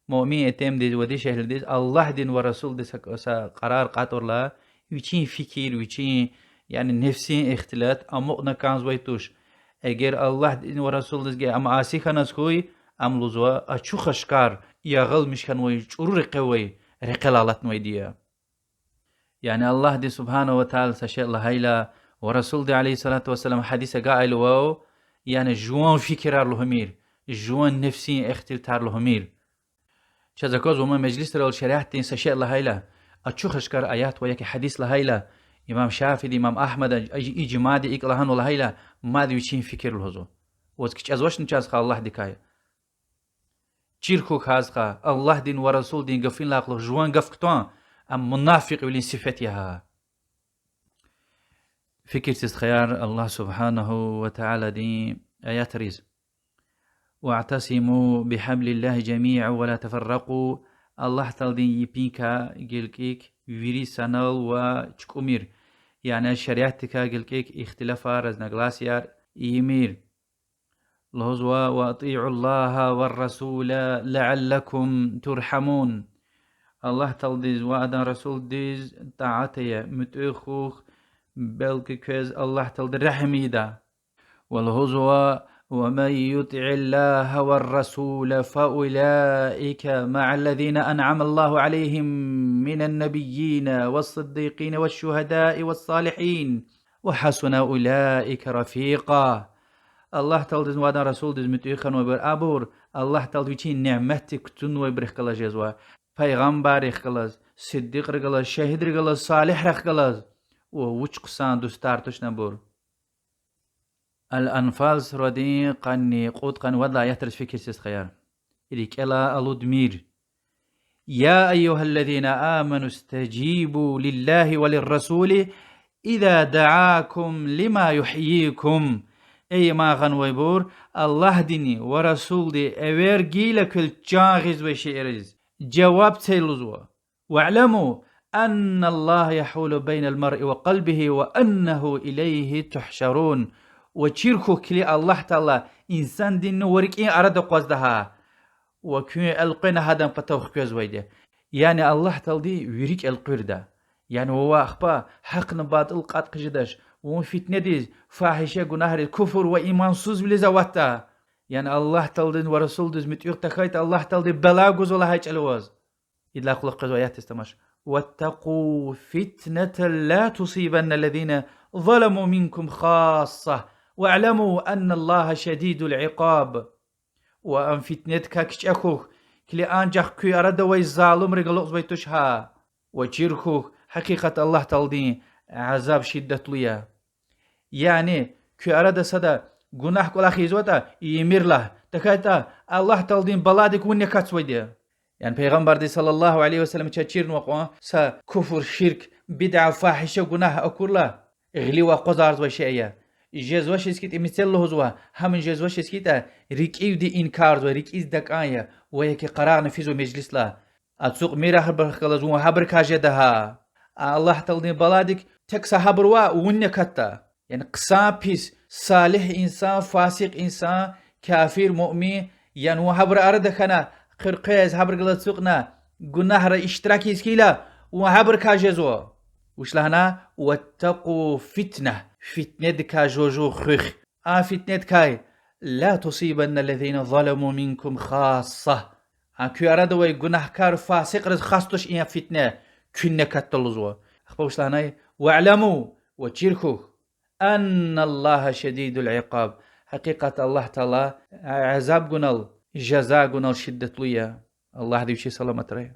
муъмин итимдиз ва дишегьлидиз Аллагьдин ва Расулдин са, са къарар кьатӀурла, вичин фикир, вичин, яни нефсин ихтилат амукьна кӀанзавай туш. Эгер Аллагьдин ва Расулдизги ам аси хьаназ хьуй, ам лугьузва ачух-ашкар ягъалмиш хьанвай, чӀуру рекье авай рекьелай алатнавайди я. Яни Аллагьди سبحانه وتعالى са шей лагьайла ва Расулди, عليه الصلاة والسلام, гьадис агакьайла вав, яни жуван фикирар лугьумир, жуван нефсин ихтилатар лугьумир. Чаз аквазва, мад межлисрал шариатдин са шей лагьайла, ачух-ашкар аят ва яки гьадис лагьайла, имам Шафииди, имам Агьмада, ижмаъди икӀ лагьанва лагьайла, мад вичин фикир лугьузва. Ваз кичӀезвачни чаз хьи Аллагьдикай? Чир хьухь, стха, Аллагьдин ва Расулдин гафунилай кьулухъ жуван гаф кутун, ам мунафикьвилин сифет я гьа. Фикир це, стхаяр, Аллагь سبحانه وتعالى-дин аятриз: واعتصموا بحبل الله جميعا ولا تفرقوا. Аллагь Тааладин йипинкай гилкӀик вири санал ва чукӀумир. Яни шариатдикай гилкӀик ихтилафар, разногласияр ийимир. Лугьузва: وأطيعوا الله والرسول لعلكم ترحمون. Аллагь Тааладиз ва адан Расулдиз тӀаат ая, муьтӀуьгъ хьухь, белки квез Аллагь Таалади регьим ийида. Ва лугьузва: ومن يطع الله والرسول فأولئك مع الذين أنعم الله عليهم من النبيين والصديقين والشهداء والصالحين وحسن أولئك رفيقا. Аллагь Тааладиз ва адан Расулдиз муьтӀуьгъ хьанвайбур, абур Аллагь Таалади вичин ниметдик кутунвайбурухъ галаз жезва: пайгъамбаррихъ галаз, сиддикьрихъ галаз, шагьидрихъ галаз, салигьрихъ галаз. Ва вуч хъсан дустар тушни абур. Ал-Анфал сурадин къанни кьудкъанни вад лагьай аятриз фикир це, стхаяр. РикӀелай алудмир: يا أيها الذين آمنوا استجيبوا لله وللرسول إذا دعاكم لما يحييكم. Эй иман гъанвайбур, Аллагьдини ва Расулди эвер гайила квел чан гъизвай шейэриз жаваб це лугьузва. واعلموا أن الله يحول بين المرء وقلبه وأنه إليه تحشرون. Ва чир хьухь килиг, Аллагь Таала инсандинни ва рикӀин арада акъвазда гьа, ва куьн элкъвена гьадан патав хквезвайди я. Яни Аллагь Таалади ви рикӀ элкъуьрда. Яни вавай ахпа гьахъни батӀил кьатӀ хъижедач, вун фитнедиз, фагьиша гунагьриз, куфр ва имансузвилиз аватда. Яни Аллагь Тааладиз ва Расулдиз муьтӀуьгъ тахьайтӀа, Аллагь Таалади бела гузва лагьай чӀал я ваз. Идалай кьулухъ къвезвай аятдиз тамаш. واتقوا فتنة لا تصيبن الذين ظلموا منكم خاصة واعلموا أن الله شديد العقاب. Ва ам фитнедикай кичӀе хьухь, килиг, анжах куь арада авай залумрихъ галукьзавай туш гьа. Ва чир хьухь, гьакъикъатда Аллагь Тааладин азаб шиддатлу я. Яни куь арада сада гунагь кӀвалах ийизватӀа, ийимир лагь, тахьайтӀа Аллагь Тааладин баладик вун акатзавайди я. Яни Пайгъамбарди صلى الله عليه وسلم чаз чирнава кьван са куфр, ширк, бидъа, фагьиша гунагь акурла, гъилив акъвазарзавай шей я. Жезвачиз хьайитӀа, мецел лугьузва, гьамни жезвачиз хьайитӀа, рикӀивди инкарзава, рикӀиз такӀан я, ва яки къарагъна физва межлисдилай. Ацукьмир гьабурухъ галаз, вун гьабурукай жеда гьа. Аллагь Тааладин баладик тек са гьабур ваъ, вунни акатда. Яни хъсан-пис, салигь инсан, фасикь инсан, кафир, муъмин, яни вун гьабурун арада хьана, хъуьрез гьабурухъ галаз ацукьна, гунагьра иштирак ийиз хьайила, вун гьабурукай жезва. Вуч лагьана? واتقوا فتنة, фитнедикай жув-жув хуьх. А фитнедикай, لا تصيبن الذين ظلموا منكم خاصة. А куь арада авай гунагькар, фасикьриз хас туш и фитне, куьнни акатда лугьузва. Ахпа вуч лагьанай? واعلموا, ва чир хьухь, أن الله شديد العقاب, гьакъикъатда Аллагь Таала азаб гунал, жаза гунал шиддатлу я. Аллагьди вичи саламатрай.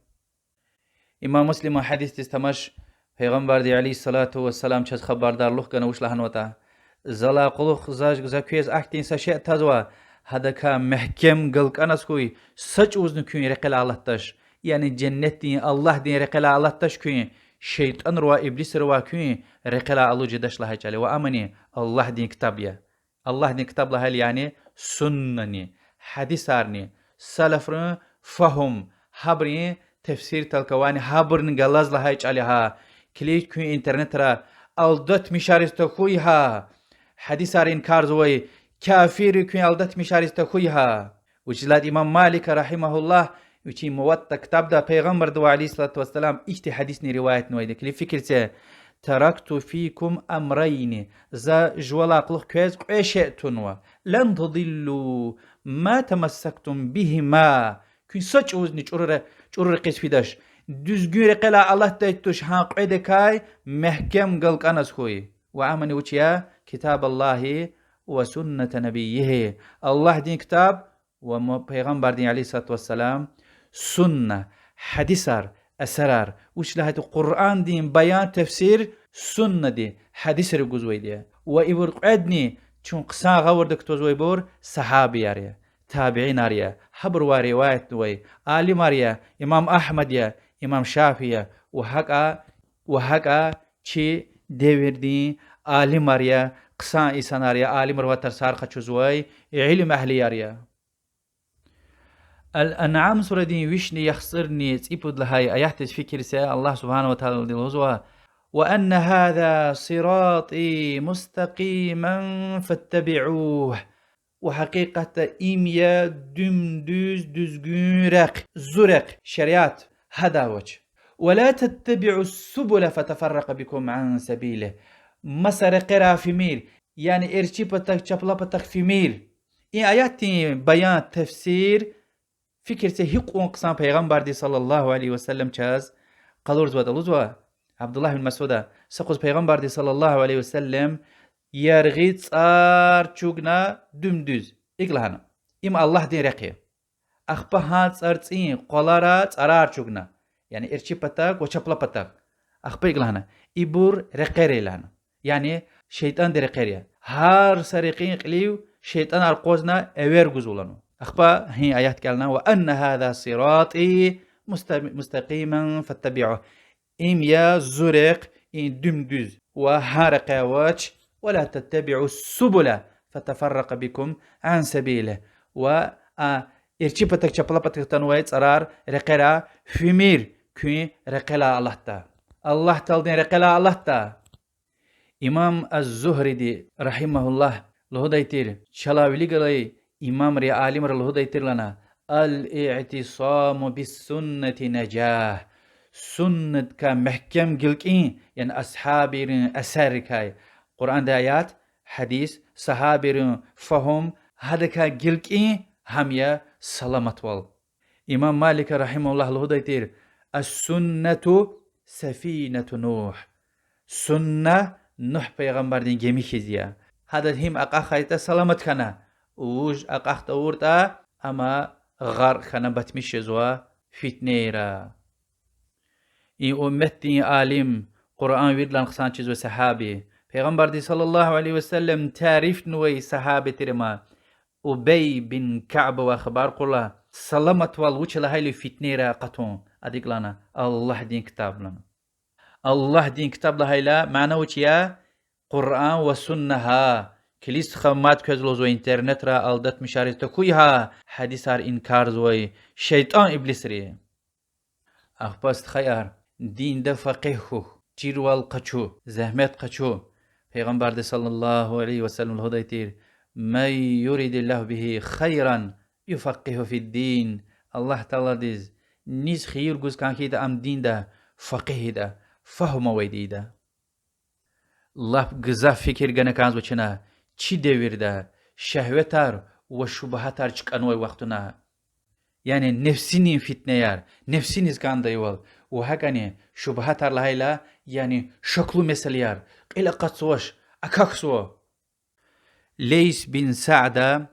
Имам Муслиман гьадисдиз тамаш, Пайгъамбарди عليه الصلاة والسلام чаз хабардарлух гана, вуч лагьанватӀа: залай кьулухъ за, за квез ахьтин са шей тазва, гьадакай мягькем галкӀаназ хьуй, са чӀавузни куьн рекьелай алатдач. Яни женнетдин, Аллагьдин рекьелай алатдач куьн, шейтӀанривай, иблисривай куьн рекьелай алуз жедач лагьай чӀал я. Ва амни Аллагьдин ктаб я. Аллагьдин ктаб лагьайла, яни суннани, гьадисарни, салафрин фагьум, гьабурун тефсир, толкование, гьабурни галаз лагьай чӀал я гьа. Килиг, куьн интернетра алдатмишариз тахьуй гьа. Гьадисар инкарзавай кафирри куьн алдатмишариз тахьуй гьа. Вучиз лагьайтӀа имам Малика, رحمه الله, вичин Муватта ктабда Пайгъамбардивай عليه الصلاة والسلام ихьтин гьадисни риваятнавайди я. Килиг, фикир це: تركت فيكم أمرين, за жувалай кьулухъ квез кьве шей тунва, لن تضلوا ما تمسكتم بهما, куьн са чӀавузни чӀуру, чӀуру рекьиз фидач. Дуьзгуьн рекьелай алатдай туш гьа кьведакай, мягькем галкӀаназ хьуй. Ва амни вуч я? كتاب الله وسنة نبيه, Аллагьдин ктаб ва ма-, Пайгъамбардин عليه الصلاة والسلام сунна, гьадисар, асарар, вуч лагьайтӀа Къуръандин баян, тефсир суннади, гьадисри гузвайди я. Ва ибур кьведни чун хъсан гъавурда кутазвайбур сагьабияр я, табиинар я, гьабурувай риваятнавай алимар я, имам Агьмад я, имам Шафии я, ва гьакӀа, ва гьакӀа чи девирдин алимар я, хъсан инсанар я, алимривай тарсар къачузвай, илим агьлияр я. Ал-Анъам сурадин вишни яхцӀурни цӀипуд лагьай аятдиз фикир це, Аллагь سبحانه وتعالىди лугьузва: وأن هذا صراطي مستقيما فاتبعوه. Ва гьакъикъатда им я дуьм-дуьз, дуьзгуьн рехъ, зи рехъ, шариат, гьадай авач. ولا تتبعوا السبل فتفرق بكم عن سبيله. Маса рекьерай фимир, яни эрчӀи патахъ, чапла патахъ фимир. И аятдин баян, тефсир, фикир це, гьикьван хъсан Пайгъамбарди صلى الله عليه وسلم чаз къалурзаватӀа. Лугьузва Абдуллагь бин Масуда: са юкъуз Пайгъамбарди صلى الله عليه وسلم яргъи цӀар чӀугуна дуьм-дуьз, икӀ лагьана: им Аллагьдин рехъ я. Ахпа гьа цӀарцӀин къвалара цӀарар чӀугуна, яни эрчӀи патахъ ва чапла патахъ. Ахпа икӀ лагьана: ибур рекьер я лагьана. Яни шейтӀандин рекьер я. Гьар са рекьин кьилив шейтӀанар акъвазна эвер гузва лагьана. Ахпа гьи аят кӀелна: وأن هذا صراطي مست-, مستقيما فاتبعوه. Им я зи рехъ, им дуьм-дуьз, ва гьа рекье авач, ولا تتبعوا السبل فتفرق بكم عن سبيله. Ва а эрчӀи патахъ, чапла патахъ атанвай цӀарар, рекьера фимир, куьн рекьелай алатда. Аллагь Тааладин рекьелай алатда. Имам аз-Зугьриди, رحمه الله, лугьудай тир, чалай вилик галай имамри, алимри лугьудай тир лагьана: الاعتصام بالسنة نجاة. Суннадикай мягькем гилкӀин, яни асгьабийрин асаррикай, Къуръандин аят, гьадис, сагьабийрин фагьум, гьадакай гилкӀин гьам я саламатвал. Имам Малика, رحمه الله, лугьудай тир: السنة سفينة نوح. Сунна Нугь пайгъамбардин геми хьиз я. Гьадаз гьим акьахайтӀа, саламат хьана. Вуж акьахда тавуртӀа, ам гъаркь хьана батмиш жезва фитнейра. И умметдин алим, Къуръан виридалай хъсан чизвай сагьаби, Пайгъамбардин صلى الله عليه وسلم тарифнавай сагьаби тир ам, Убей бин Каба, ва хабар кьурла, саламатвал вуч я лагьайла фитнейра акъатун, ада икӀ лагьана: Аллагьдин ктаб лагьана. Аллагьдин ктаб лагьайла мана вуч я? Къуръан ва сунна гьа. Килиг, стха, мад квез лугьузва интернетра алдатмишариз тахьуй гьа, гьадисар инкарзавай шейтӀан иблисри. Ахпа, стхаяр, динда факъигь хьухь, чирвал къачу, зегьмет къачу. Пайгъамбарди صلى الله عليه وسلم лугьудай тир: من يرد الله به خيرا يفقهه في الدين. Аллагь Тааладиз низ хийир гуз кӀан хьайитӀа, ам динда факъигь ийида, фагьум авайди ийида. Лап гзаф фикир гана кӀанзава чна чи девирда шегьветар ва шубгьатар чкӀанвай вахтунда. Яни нефсинин фитнеяр, нефсиниз кӀандайвал, ва гьакӀни шубгьатар лагьайла, яни шаклу месэлаяр, кьил акъатзавач, акахьзава. Лейс бин Саъда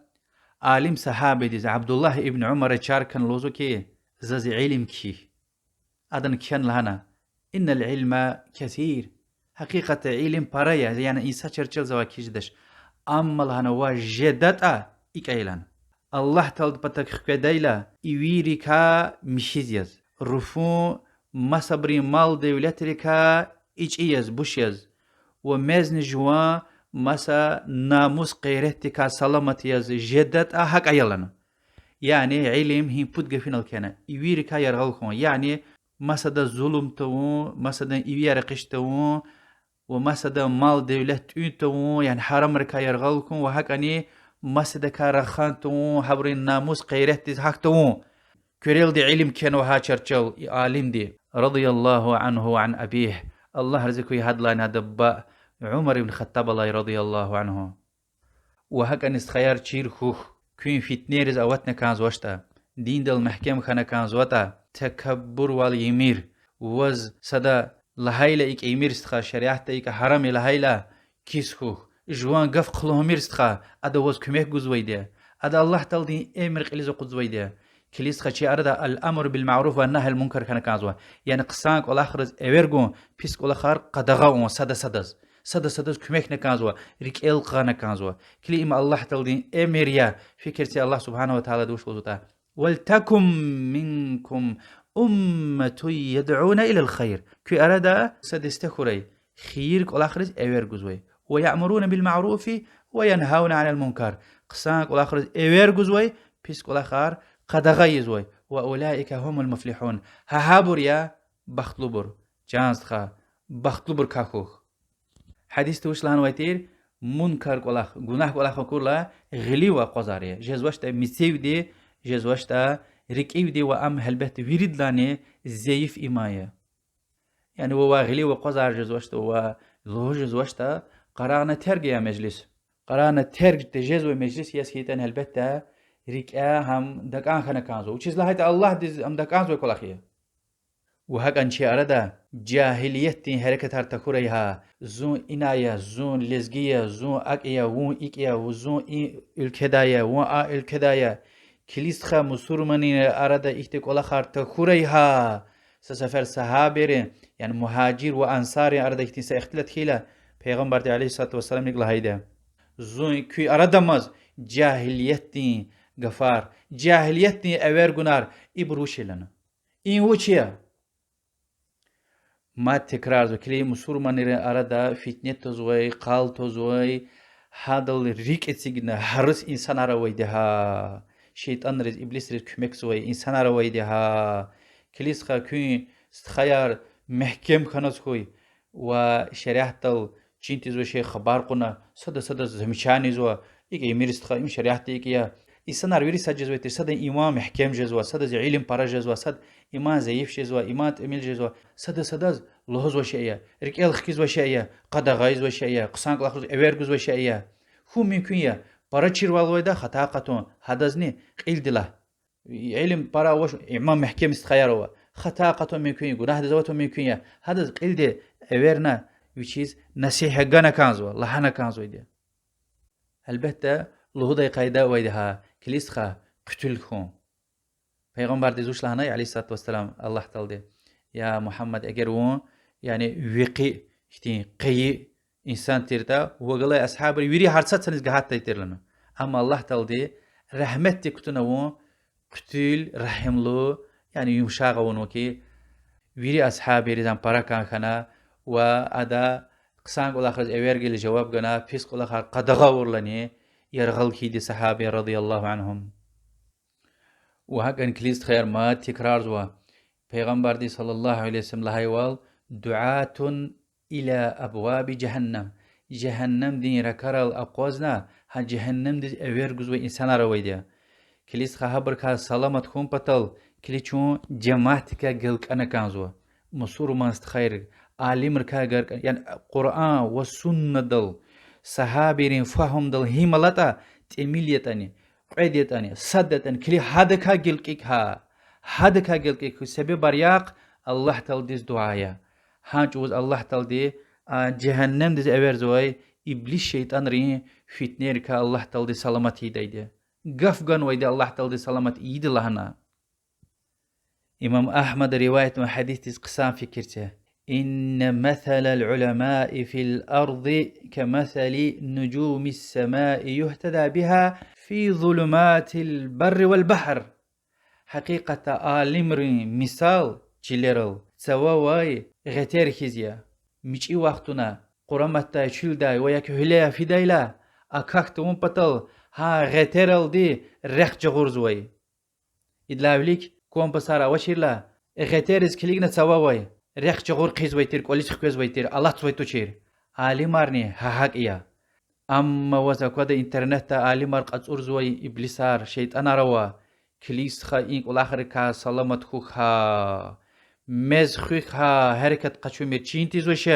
алим сагьабидиз, Абдуллагь ибн Умара чар хьана лугьузва хьи, заз илим кхьихь. Адан кхьена лагьана: إن العلم كثير. Гьакъикъатда илим пара я, яни инсачар чалзавай кхьиз жедач. Амма лагьана, ваз жедатӀа, икӀ ая лагьана: Аллагь Тааладин патав хкведайла, ивийрикай михьиз яз, руфун масабурун мал-девлетрикай ичӀи яз, буш яз, ва мезни жуван маса намус-гъейратдикай саламат яз жедатӀа, гьакӀ ая лагьана. Яни илим гьи пуд гафунал кхьена: ивийрикай яргъал хьун, яни масадаз зулум тавун, масадан ивияр экъечӀ тавун, ва масадан мал-девлет тӀуьн тавун, яни гьарамрикай яргъал хьун, ва гьакӀни масадакай рахан тавун, гьабурун намус-гъейратдиз гьахь тавун. Куьрелди илим кхьенва гьа чарчел и алимди, رضي الله عنه وعن أبيه, Аллагь рази хьуй гьадалайни гьадан буба Умар ибн Хаттабалай, رضي الله عنه. Ва гьакӀни, стхаяр, чир хьухь, куьн фитнейриз аватна кӀанзавачтӀа, диндал мягькем хьана кӀанзаватӀа, такаббурвал ийимир, ваз сада лагьайла икӀ ийимир, стха, шариатда икӀ гьарам я лагьайла, кис хьухь, жуван гаф хълагьмир, стха, ада ваз куьмек гузвайди я, ада Аллагь Тааладин эмир кьилиз акъудзавайди я. Килиг, стха, чи арада الأمر بالمعروف والنهي عن المنكر хьана кӀанзава. Яни хъсан кӀвалахриз эвер гун, пис кӀвалахар къадагъа авун сада-садаз. Сада-садаз куьмекна кӀанзава, рикӀел гъана кӀанзава. Килиг, им Аллагь Тааладин эмир я, фикир це, Аллагь سبحانه وتعالىди вуч лугьузватӀа: ولتكن منكم أمة يدعون إلى الخير. Куь арада са десте хьурай, хийир кӀвалахриз эвер гузвай. ويأمرون بالمعروف وينهون عن المنكر. Хъсан кӀвалахриз эвер гузвай, пис кӀвалахар къадагъа ийизвай. وأولئك هم المفلحون. Гьа гьабур я бахтлубур. Чан стха, бахтлубурукай хьухь. Гьадисда вуч лагьанвай тир? Мункар кӀвалах, гунагь кӀвалах акурла, гъилив акъвазар я. ЖезвачтӀа мецивди, жезвачтӀа рикӀивди, ва ам гьелбетда виридалайни зайиф иман я. Яни вавай гъилив акъвазар жезвачтӀа, ва лугьуз жезвачтӀа, къарагъна терг ая межлис. Къарагъна терг тежезвай межлис яз хьайитӀани, гьелбетда, рикӀе гьам такӀан хьана кӀанзава. Вучиз лагьайтӀа Аллагьдиз ам такӀанзавай кӀвалах я. Ва гьакӀни чи арада жагьилиятдин гьерекатар тахьурай гьа: зун ина я, зун лезги я, зун акӀ я, вун икӀ я, зун и уьлкведай я, вун а уьлкведай я. Килиг, стха, мусурманрин арада ихьтин кӀвалахар тахьурай гьа. Са сефер сагьабийрин, яни мугьажир ва ансаррин арада ихьтин са ихтилат хьайила, Пайгъамбарди عليه الصلاة والسلام икӀ лагьайди я: зун куь арадамаз жагьилиятдин гафар, жагьилиятдин эвергунар, ибур вуч я лагьана. Им вуч я? Мад текрарзава, килиг, мусурманрин арада фитне твазвай, къал твазвай, гьадал рикӀ эцигна гьарис инсанар авайди гьа. ШейтӀанриз, иблисриз куьмекзавай инсанар авайди гьа. Килиг, стха, куьн, стхаяр, мягькем хьана кӀанзава хьуй ва шариатдал чин тийизвай шей хабар кьуна, сада-садаз замечание ийизва: икӀ ийимир, стха, им шариатда икӀ я. Инсанар вири сад жезвай тир: садан иман мягькем жезва, садаз илим пара жезва, сад иман зайиф жезва, иман тӀимил жезва, сада-садаз лугьузвай шей я, рикӀел хкизвай шей я, къадагъа ийизвай шей я, хъсан кӀвалахриз эвер гузвай шей я. Хьун мумкин я пара чирвал авайда хата акъатун, гьадазни кьилди лагь: илим пара авач, иман мягькем, стхаяр, ава. хата акъатун мумкин я, гунагьдиз аватун мумкин я. Гьадаз кьилди эверна, вичиз насигьат гана кӀанзава, лагьана кӀанзавайди я. Гьелбетда, лугьудай къайда авайди я гьа, килигзава, хъуьтуьл хьун. Пайгъамбардиз вуч лагьанай, عليه الصلاة والسلام, Аллагь Таалади: Я Мугьаммад, эгер вун, яни, ви хьтин къайи инсан тиртӀа, вун галай асгьабри вири гьар сад саниз гагьатдай тир лагьана. Амма Аллагь Таалади рагьметдик кутуна вун, хъуьтуьл, регьимлу, яни юмшагъ авунва хьи, вири асгьабризан пара кӀан хьана ва ада хъсан кӀвалахриз эвер гайила жаваб гана, пис кӀвалахар къадагъа авурлани яргъал хьайиди сагьаби رضي الله عنهم. Ва гьакӀни килигзава, мад тикрарзава, Пайгъамбарди صلى الله عليه وسلم лагьайвал: دعاة إلى أبواب جهنم. Жегьеннемдин ракӀарал акъвазна, гьа жегьеннемдиз эвер гузвай инсанар авайди я. Килигзава, гьабурукай саламат хьун патал, килиг, чун жемятдикай гелкӀана кӀанзава. Мусурман стхайри, алимрикай гелкӀана, яни Къуръан ва суннадал, сагьабийрин фагьумдал гьим алатӀа, тӀимил ятӀани, кьвед ятӀани, сад ятӀани, килиг, гьадакай гелкӀикь гьа. Гьадакай гелкӀикь хьи, себебар яхъ, Аллагь Тааладиз дуьа ая. Гьа чӀавуз Аллагь Таалади а жегьеннемдиз эверзавай иблис шейтӀанрин фитнейрикай Аллагь Таалади саламат ийидайди я. Гаф ганвайди Аллагь Таалади саламат ийида лагьана. Имам Агьмада риваятнавай гьадисдиз хъсан фикир це: إن مثل العلماء في الأرض كمثل نجوم السماء يهتدى بها في ظلمات البر والبحر. Гьакъикъатда алимрин мисал чилерал цававай гъетер хьиз я. МичӀи вахтунда къураматдай, чуьлдай ва я гьуьлуьз фидайла, акахь тавун патал гьа гъетералди рехъ жагъурзавай. Идалай вилик компасар авачирла, гъетериз килигна цававай, рехъ жагъур хъийизвай тир, кӀвализ хквезвай тир, алатзавай тушир. Алимарни гьа гьакӀ я. Амма ваз аквада интернетда алимар кьацӀурзавай иблисар, шейтӀанар ава, килигзава, и кӀвалахрикай саламат хьухь гьа. Мез хуьх гьа, гьерекат къачумир, чин тийизвач,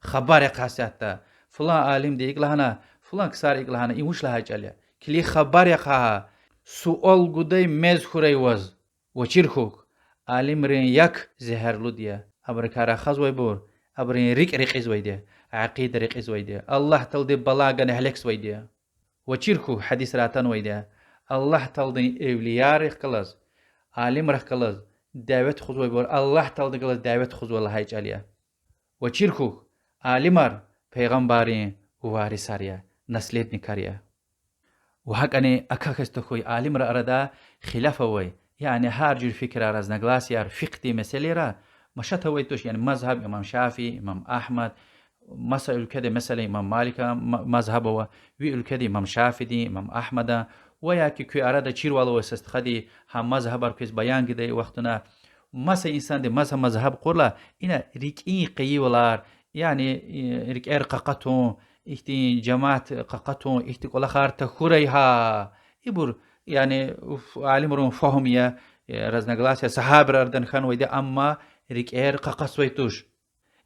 хабар яхъ гьасятда. Флан алимди икӀ лагьана, флан ксари икӀ лагьана, им вуч лагьай чӀал я? Килиг, хабар яхъ гьа. Суал гудай мез хьурай ваз. Ва чир хьухь, алимрин як зегьерлуди я, абурукай рахазвайбур, абурун рикӀ рекьизвайди я, акъида рекьизвайди я, Аллагь Таалади бала гана гьелекзавайди я. Ва чир хьухь, гьадисра атанвайди я, Аллагь Тааладин эвлиярихъ галаз, алимрихъ галаз дяве тухузвайбур Аллагь Тааладихъ галаз дяве тухузва лагьай чӀал я. Ва чир хьухь, алимар пайгъамбаррин варисар я, наследникар я. Ва гьакӀни акахьиз тахьуй алимрин арада хилаф авай, яни гьар жуьре фикирар, разногласияяр фикьгьдин месэлайра машат авай туш, яни мазгьаб, имам Шафии, имам Агьмад, маса уьлкведа, месела, имам Малика ма-, мазгьаб ава, ви уьлкведа имам Шафиидин, имам Агьмадан, ва яки куь арада чирвал авай са стхади гьа мазгьабар квез баян гайи вахтунда, маса инсанди маса мазгьаб кьурла, ина рикӀин къайивилер, яни, э, рикӀер къакъатун, ихьтин жемят къакъатун, ихьтин кӀвалахар тахьурай гьа. Ибур, яни, уф, алимрин фагьум я, э, разногласия сагьабийрин арадан хьанвайди, амма рикӀер къакъатзавай туш.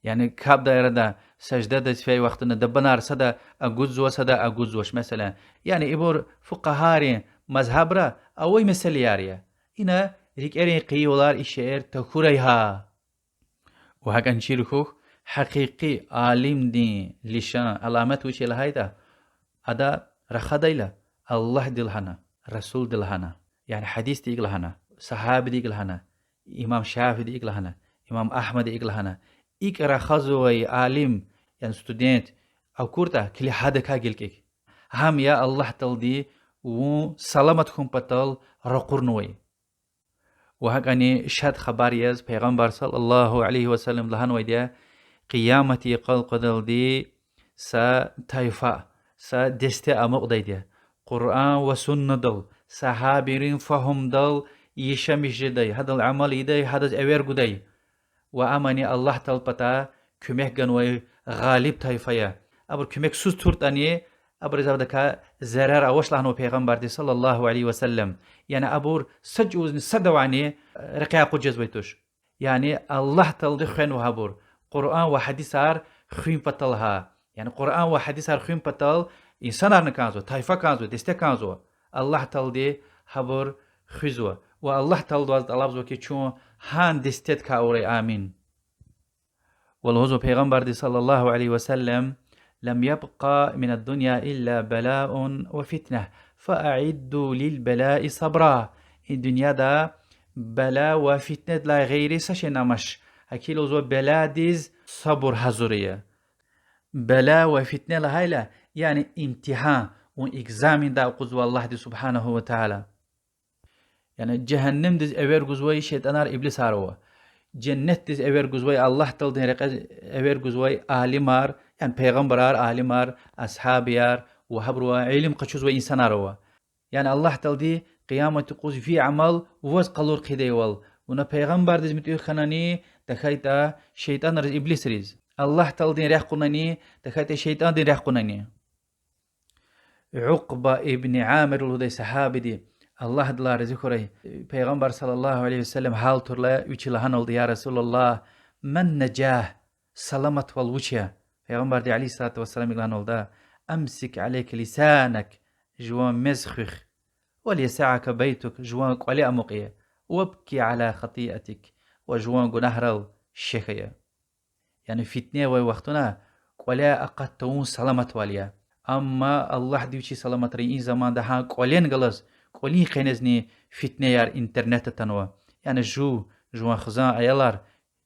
Яни капӀдай арада саждадиз фейи вахтунда дабанар сада агудзава, сада агудзавач, месела. Яни ибур фукъагьайрин мазгьабра авай месэлаяр я. Ина рикӀерин къайивилер, и шейэр тахьурай гьа. Ва гьакӀни чир хьухь, гьакъикъи алимдин лишан, аламат вуч я лагьайтӀа, ада рахадайла, Аллагьди лагьана, Расулди лагьана, яни гьадисди икӀ лагьана, сагьабиди икӀ лагьана, имам Шафииди икӀ лагьана, имам Агьмади икӀ лагьана, икӀ рахазвай алим, яни студент акуртӀа, килиг, гьадакай гелкӀикь. Гьам я Аллагь Таалади вун саламат хьун патал ракъурнавай. Ва гьакӀни шад хабар яз Пайгъамбар صلى الله عليه وسلم лагьанвайди я: Къиямат йикъал къведалди са тайфа, са десте амукьдайди я, Къуръан ва суннадал, сагьабийрин фагьумдал яшамиш жедай, гьадал амал ийидай, гьадаз эвер гудай. Ва амни Аллагь Тааладин патай куьмек ганвай гъалиб тайфа я. Абур куьмексуз туртӀани, абуруз авдакай зарар авач лагьанва Пайгъамбарди صلى الله عليه وسلم. Яни абур са чӀавузни садавайни рекьяй акъудиз жезвай туш. Яни Аллагь Таалади хвенва гьабур, Къуръан ва гьадисар хуьн патал гьа. Яни Къуръан ва гьадисар хуьн патал инсанарни кӀанзава, тайфа кӀанзава, десте кӀанзава. Аллагь Таалади гьабур хуьзва. Ва Аллагь Тааладивай тӀалабзава хьи, чун Гьа дестедикай авурай амин. Ва лугьузва Пайгъамбарди صلى الله عليه وسلم: لم يبق من الدنيا إلا بلاء وفتنة، فأعدوا للبلاء صبرا. И дуьньяда бала ва фитнедилай гъейри са шейни амач. ГьакӀ лугьузва, баладиз сабур гьазур ая. Бала ва фитне лагьайла, яни имтигьан, вун экзамендай акъудзава Аллагьди سبحانه وتعالى. Яни жегьеннемдиз эвер гузвай шейтӀанар, иблисар ава. Женнетдиз эвер гузвай, Аллагь Тааладин рекье эвер гузвай алимар, яни пайгъамбарар, алимар, асгьабияр ва гьабурувай илим къачузвай инсанар ава. Яни Аллагь Таалади Къиямат юкъуз ви амал ваз къалур хъийидайвал, вуна пайгъамбардиз муьтӀуьгъ хьанани, тахьайтӀа шейтӀанриз, иблисриз. Аллагь Тааладин рехъ кьунани, тахьайтӀа шейтӀандин рехъ кьунани. Укъба ибн Амир лугьудай сагьабиди, Аллагь адалай рази хьурай, Пайгъамбар صلى الله عليه وسلم гьалтурла вичи лагьаналда: يا رسول الله، ما النجاة؟ Саламатвал вуч я? Пайгъамбарди عليه الصلاة والسلام лагьаналда: أمسك عليك لسانك, жуван мез хуьх, وليسعك بيتك, жуван кӀвале амукь ая, وابك على خطيئتك, ва жуван гунагьрал шехьа. Яни фитне авай вахтунда кӀваляй акъат тавун саламатвал я. Амма Аллагьди вичи саламатрай, и заманда гьа кӀвален галаз, кӀвалин къенезни фитнеяр интернетда атанва. Яни жув, жуван хизан аялар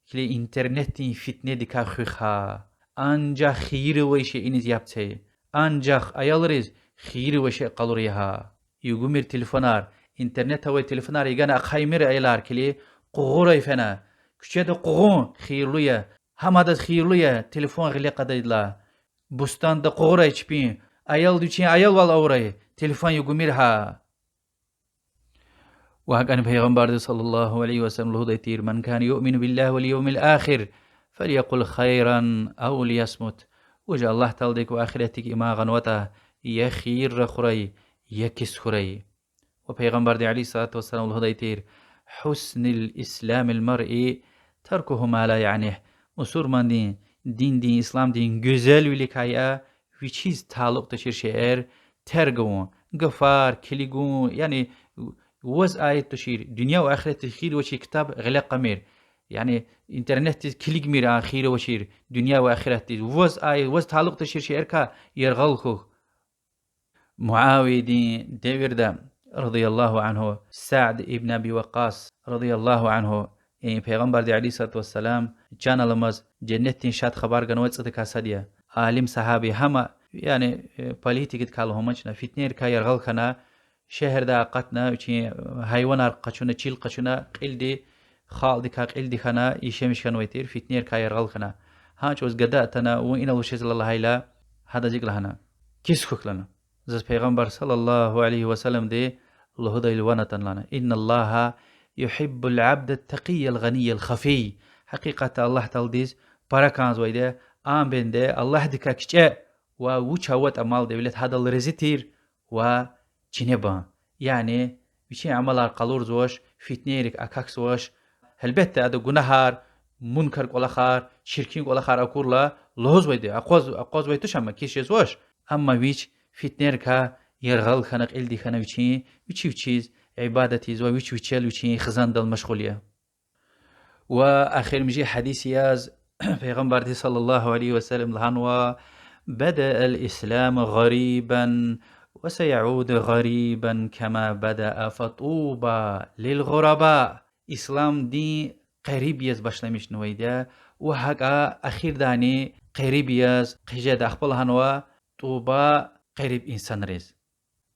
килиг интернетдин фитнедикай хуьх гьа. Анжах хийир авай шейиниз яб це. Анжах аялриз хийир авай шей къалур я гьа. Югумир телефонар, интернет авай телефонар йигана ахъаймир аялар килиг, къугъурай фена. Куьчеда къугъун хийирлу я, гьам адаз хийирлу я телефон гъиле кьадайдалай. Бустанда къугъурай чпин, аялди вичин аялвал авурай, телефон югумир гьа. Ва гьакӀни Пайгъамбарди صلى الله عليه وسلم лугьудай тир: من كان يؤمن بالله واليوم الآخر فليقل خيرا أو ليصمت. Вуж Аллагь Тааладик ва ахиратдик иман гъанватӀа, я хийир рахурай, я кис хьурай. Ва Пайгъамбарди عليه الصلاة والسلام лугьудай тир: حسن إسلام المرء تركه ما لا يعنيه. Мусурмандин диндин, исламдин гуьзелвиликай я вичиз талукь тушир шейэр терг авун, гафар, килигун, яни ваз аид тушир, дуьнья ва ахиратдиз хийир авачир ктаб гъиле кьамир. Яни интернетдиз килигмир а хийир авачир дуьнья ва ахиратдиз. Ваз аид, ваз талукь тушир шейэрикай яргъал хьухь. Муавиядин девирда, رضي الله عنه, Сад ибн Аби Ваккъас, رضي الله عنه, и Пайгъамбарди عليه الصلاة والسلام чан аламаз женнетдин шад хабар ганвай цӀудакай сад я. Алим сагьаби гьама, яни, э, политикадикай лугьун амач, фитнейрикай яргъал хьана, шегьердай акъатна, вичин гьайванар къачуна, чил къачуна, кьилди халкьдикай кьилди хьана, яшамиш хьанвай тир, фитнейрикай яргъал хьана. Гьа чӀавуз гада атана, вун инал вуч жезва лагьайла, гьадаз икӀ лагьана: кис хьухь лагьана. Заз Пайгъамбар صلى الله عليه وسلمди лугьудайла ван атана лагьана: إن الله يحب العبد التقي الغني الخفي. Гьакъикъатда Аллагь Тааладиз пара кӀанзавайди я, ам бенде Аллагьдикай кичӀе ва вуч аватӀа мал-девлет гьадал рази тир ва чинебан. Яни вичин амалар къалурзавач, фитнейрик акахьзавач. Гьелбетда, ада гунагьар, мункар кӀвалахар, чиркин кӀвалахар акурла, лугьузвайди, акъваз-, акъвазвай туш, амма кис жезвач. Амма вич фитнейрикай яргъал хьана, кьилди хьана вичин, вичи вичиз ибадат ийизва, вич вичел вичин хизандал машгъул я. Ва эхиримжи гьадис яз Пайгъамбарди صلى الله عليه وسلم лагьанва: بدأ الإسلام غريبا وسيعود غريبا كما بدأ فطوبى للغرباء. Ислам дин гъериб яз башламишнавайди я, ва гьакӀа эхирдани гъериб яз хъижеда. Ахпа лагьанва: ТӀуба гъериб инсанриз.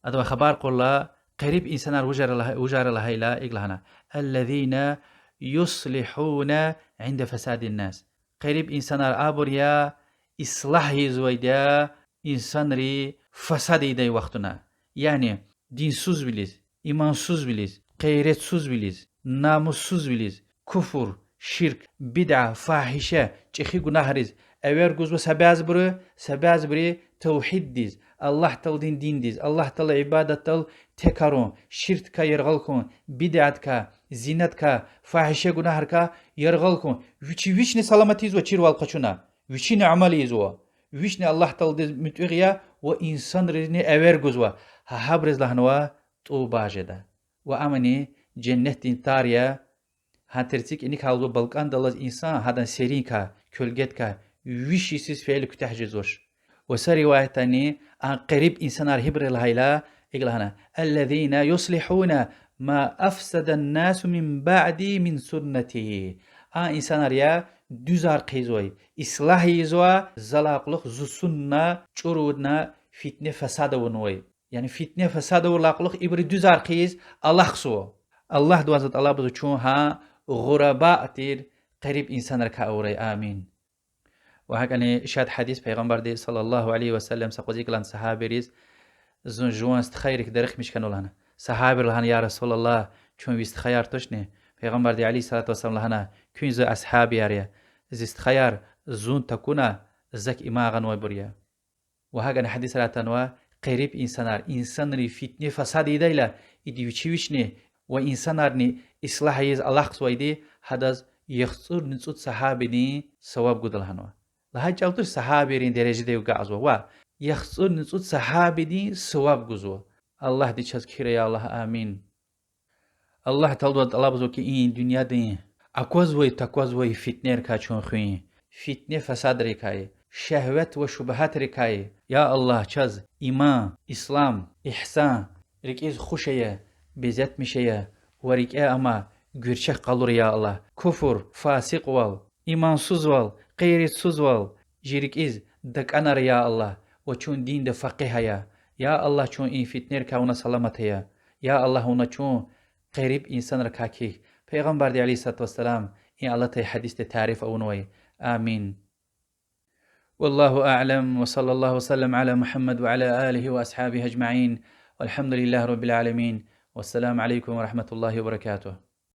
Адавай хабар кьурла, гъериб инсанар вужар я лагь-, вужар я лагьайла, икӀ лагьана: الذين يصلحون عند فساد الناس. Гъериб инсанар абур я, ислагь ийизвайди я инсанри фасад ийидай вахтунда. Яни динсузвилиз, имансузвилиз, гъейретсузвилиз, намуссузвилиз, куфр, ширк, бидъа, фагьиша, чӀехи гунагьриз эвер гузва са бязибуру, са бязибуру тавгьиддиз, Аллагь Тааладин диндиз, Аллагь Таалади ибадатдал текарун, ширкдикай яргъал хьун, бидъадикай, зинадикай, фагьиша гунагьрикай яргъал хьун. Вичи вични саламат ийизва чирвал къачуна, вичини амал ийизва, вични Аллагь Тааладиз муьтӀуьгъ я ва инсанризни эвер гузва. Гьа гьабуруз лагьанва ТӀуба жеда. Ва амни женнетдин тар я. Гьа терцин кӀаникай лугьузва балкӀандаллаз инсан гьадан серинкай, кёлгедикай виш йисуз фейила куьтягь жезвач. Ва са риваятдани а къериб инсанар гьибур я лагьайла, икӀ лагьана: الذين يصلحون ما أفسد الناس من بعدي من سنتي. А инсанар я дуьзар хъийизвай, ислагь ийизва, залай кьулухъ зи сунна чӀурувудна, фитне-фасад авунвай. Яни фитне-фасад авурдалай кьулухъ ибуру дуьзар хъийиз алахъзава. Аллагьдивай за тӀалабзава чун гьа гъурабаъ тир къериб инсанрикай авурай. Амин. Ва гьакӀани шад гьадис, Пайгъамбарди صلى الله عليه وسلم са къвазикилан сагьабийриз: зун жуван стхайрик дарихмиш хьанва лагьана. Сагьабийри лагьана: يا رسول الله, чун ви стхаяр тушни? Пайгъамбарди عليه الصلاة والسلام лагьана: куьн зи асгьабияр я. Зи стхаяр зун такуна, зак иман гъанвайбур я. Ва гьакӀани гьадисра атанва, къериб инсанар, инсанри фитне-фасад ийидайла, иди вичи вични ва инсанарни ислагь ийиз алахъзавайди, гьадаз яхцӀурни цӀуд сагьабидин саваб гуда лагьанва. Лагьай чӀал туш, сагьабийрин дережадив агакьзава ва яхцӀурни цӀуд сагьабидин саваб гузва. Аллагьди чаз кхьирай, я Аллагь, амин. Аллагь Тааладивай тӀалабзава хьи, и дуьньядин аквазвай-таквазвай фитнейрикай чун хуьн, фитне-фасадрикай, шегьват ва шубгьатрикай, я Аллагь, чаз иман, ислам, игьсан, рикӀиз хуш ая, безетмиш ая ва рикӀе ама гуьрчег къалура, я Аллагь, куфр, фасикьвал, имансузвал, гъейритсузвал чи рикӀиз дакӀанара, я Аллагь, ва чун динда факъигь ая. Я Аллагь, чун и фитнейрикай вуна саламат ая. Я Аллагь, вуна чун къериб инсанрикай кхьихь. Пайгъамбарди عليه الصلاة والسلام и алатай гьадисда тариф авунвай. Амин. والله أعلم، وصلى الله وسلم على محمد وعلى آله وأصحابه أجمعين، والحمد لله رب العالمين، والسلام عليكم ورحمة الله وبركاته.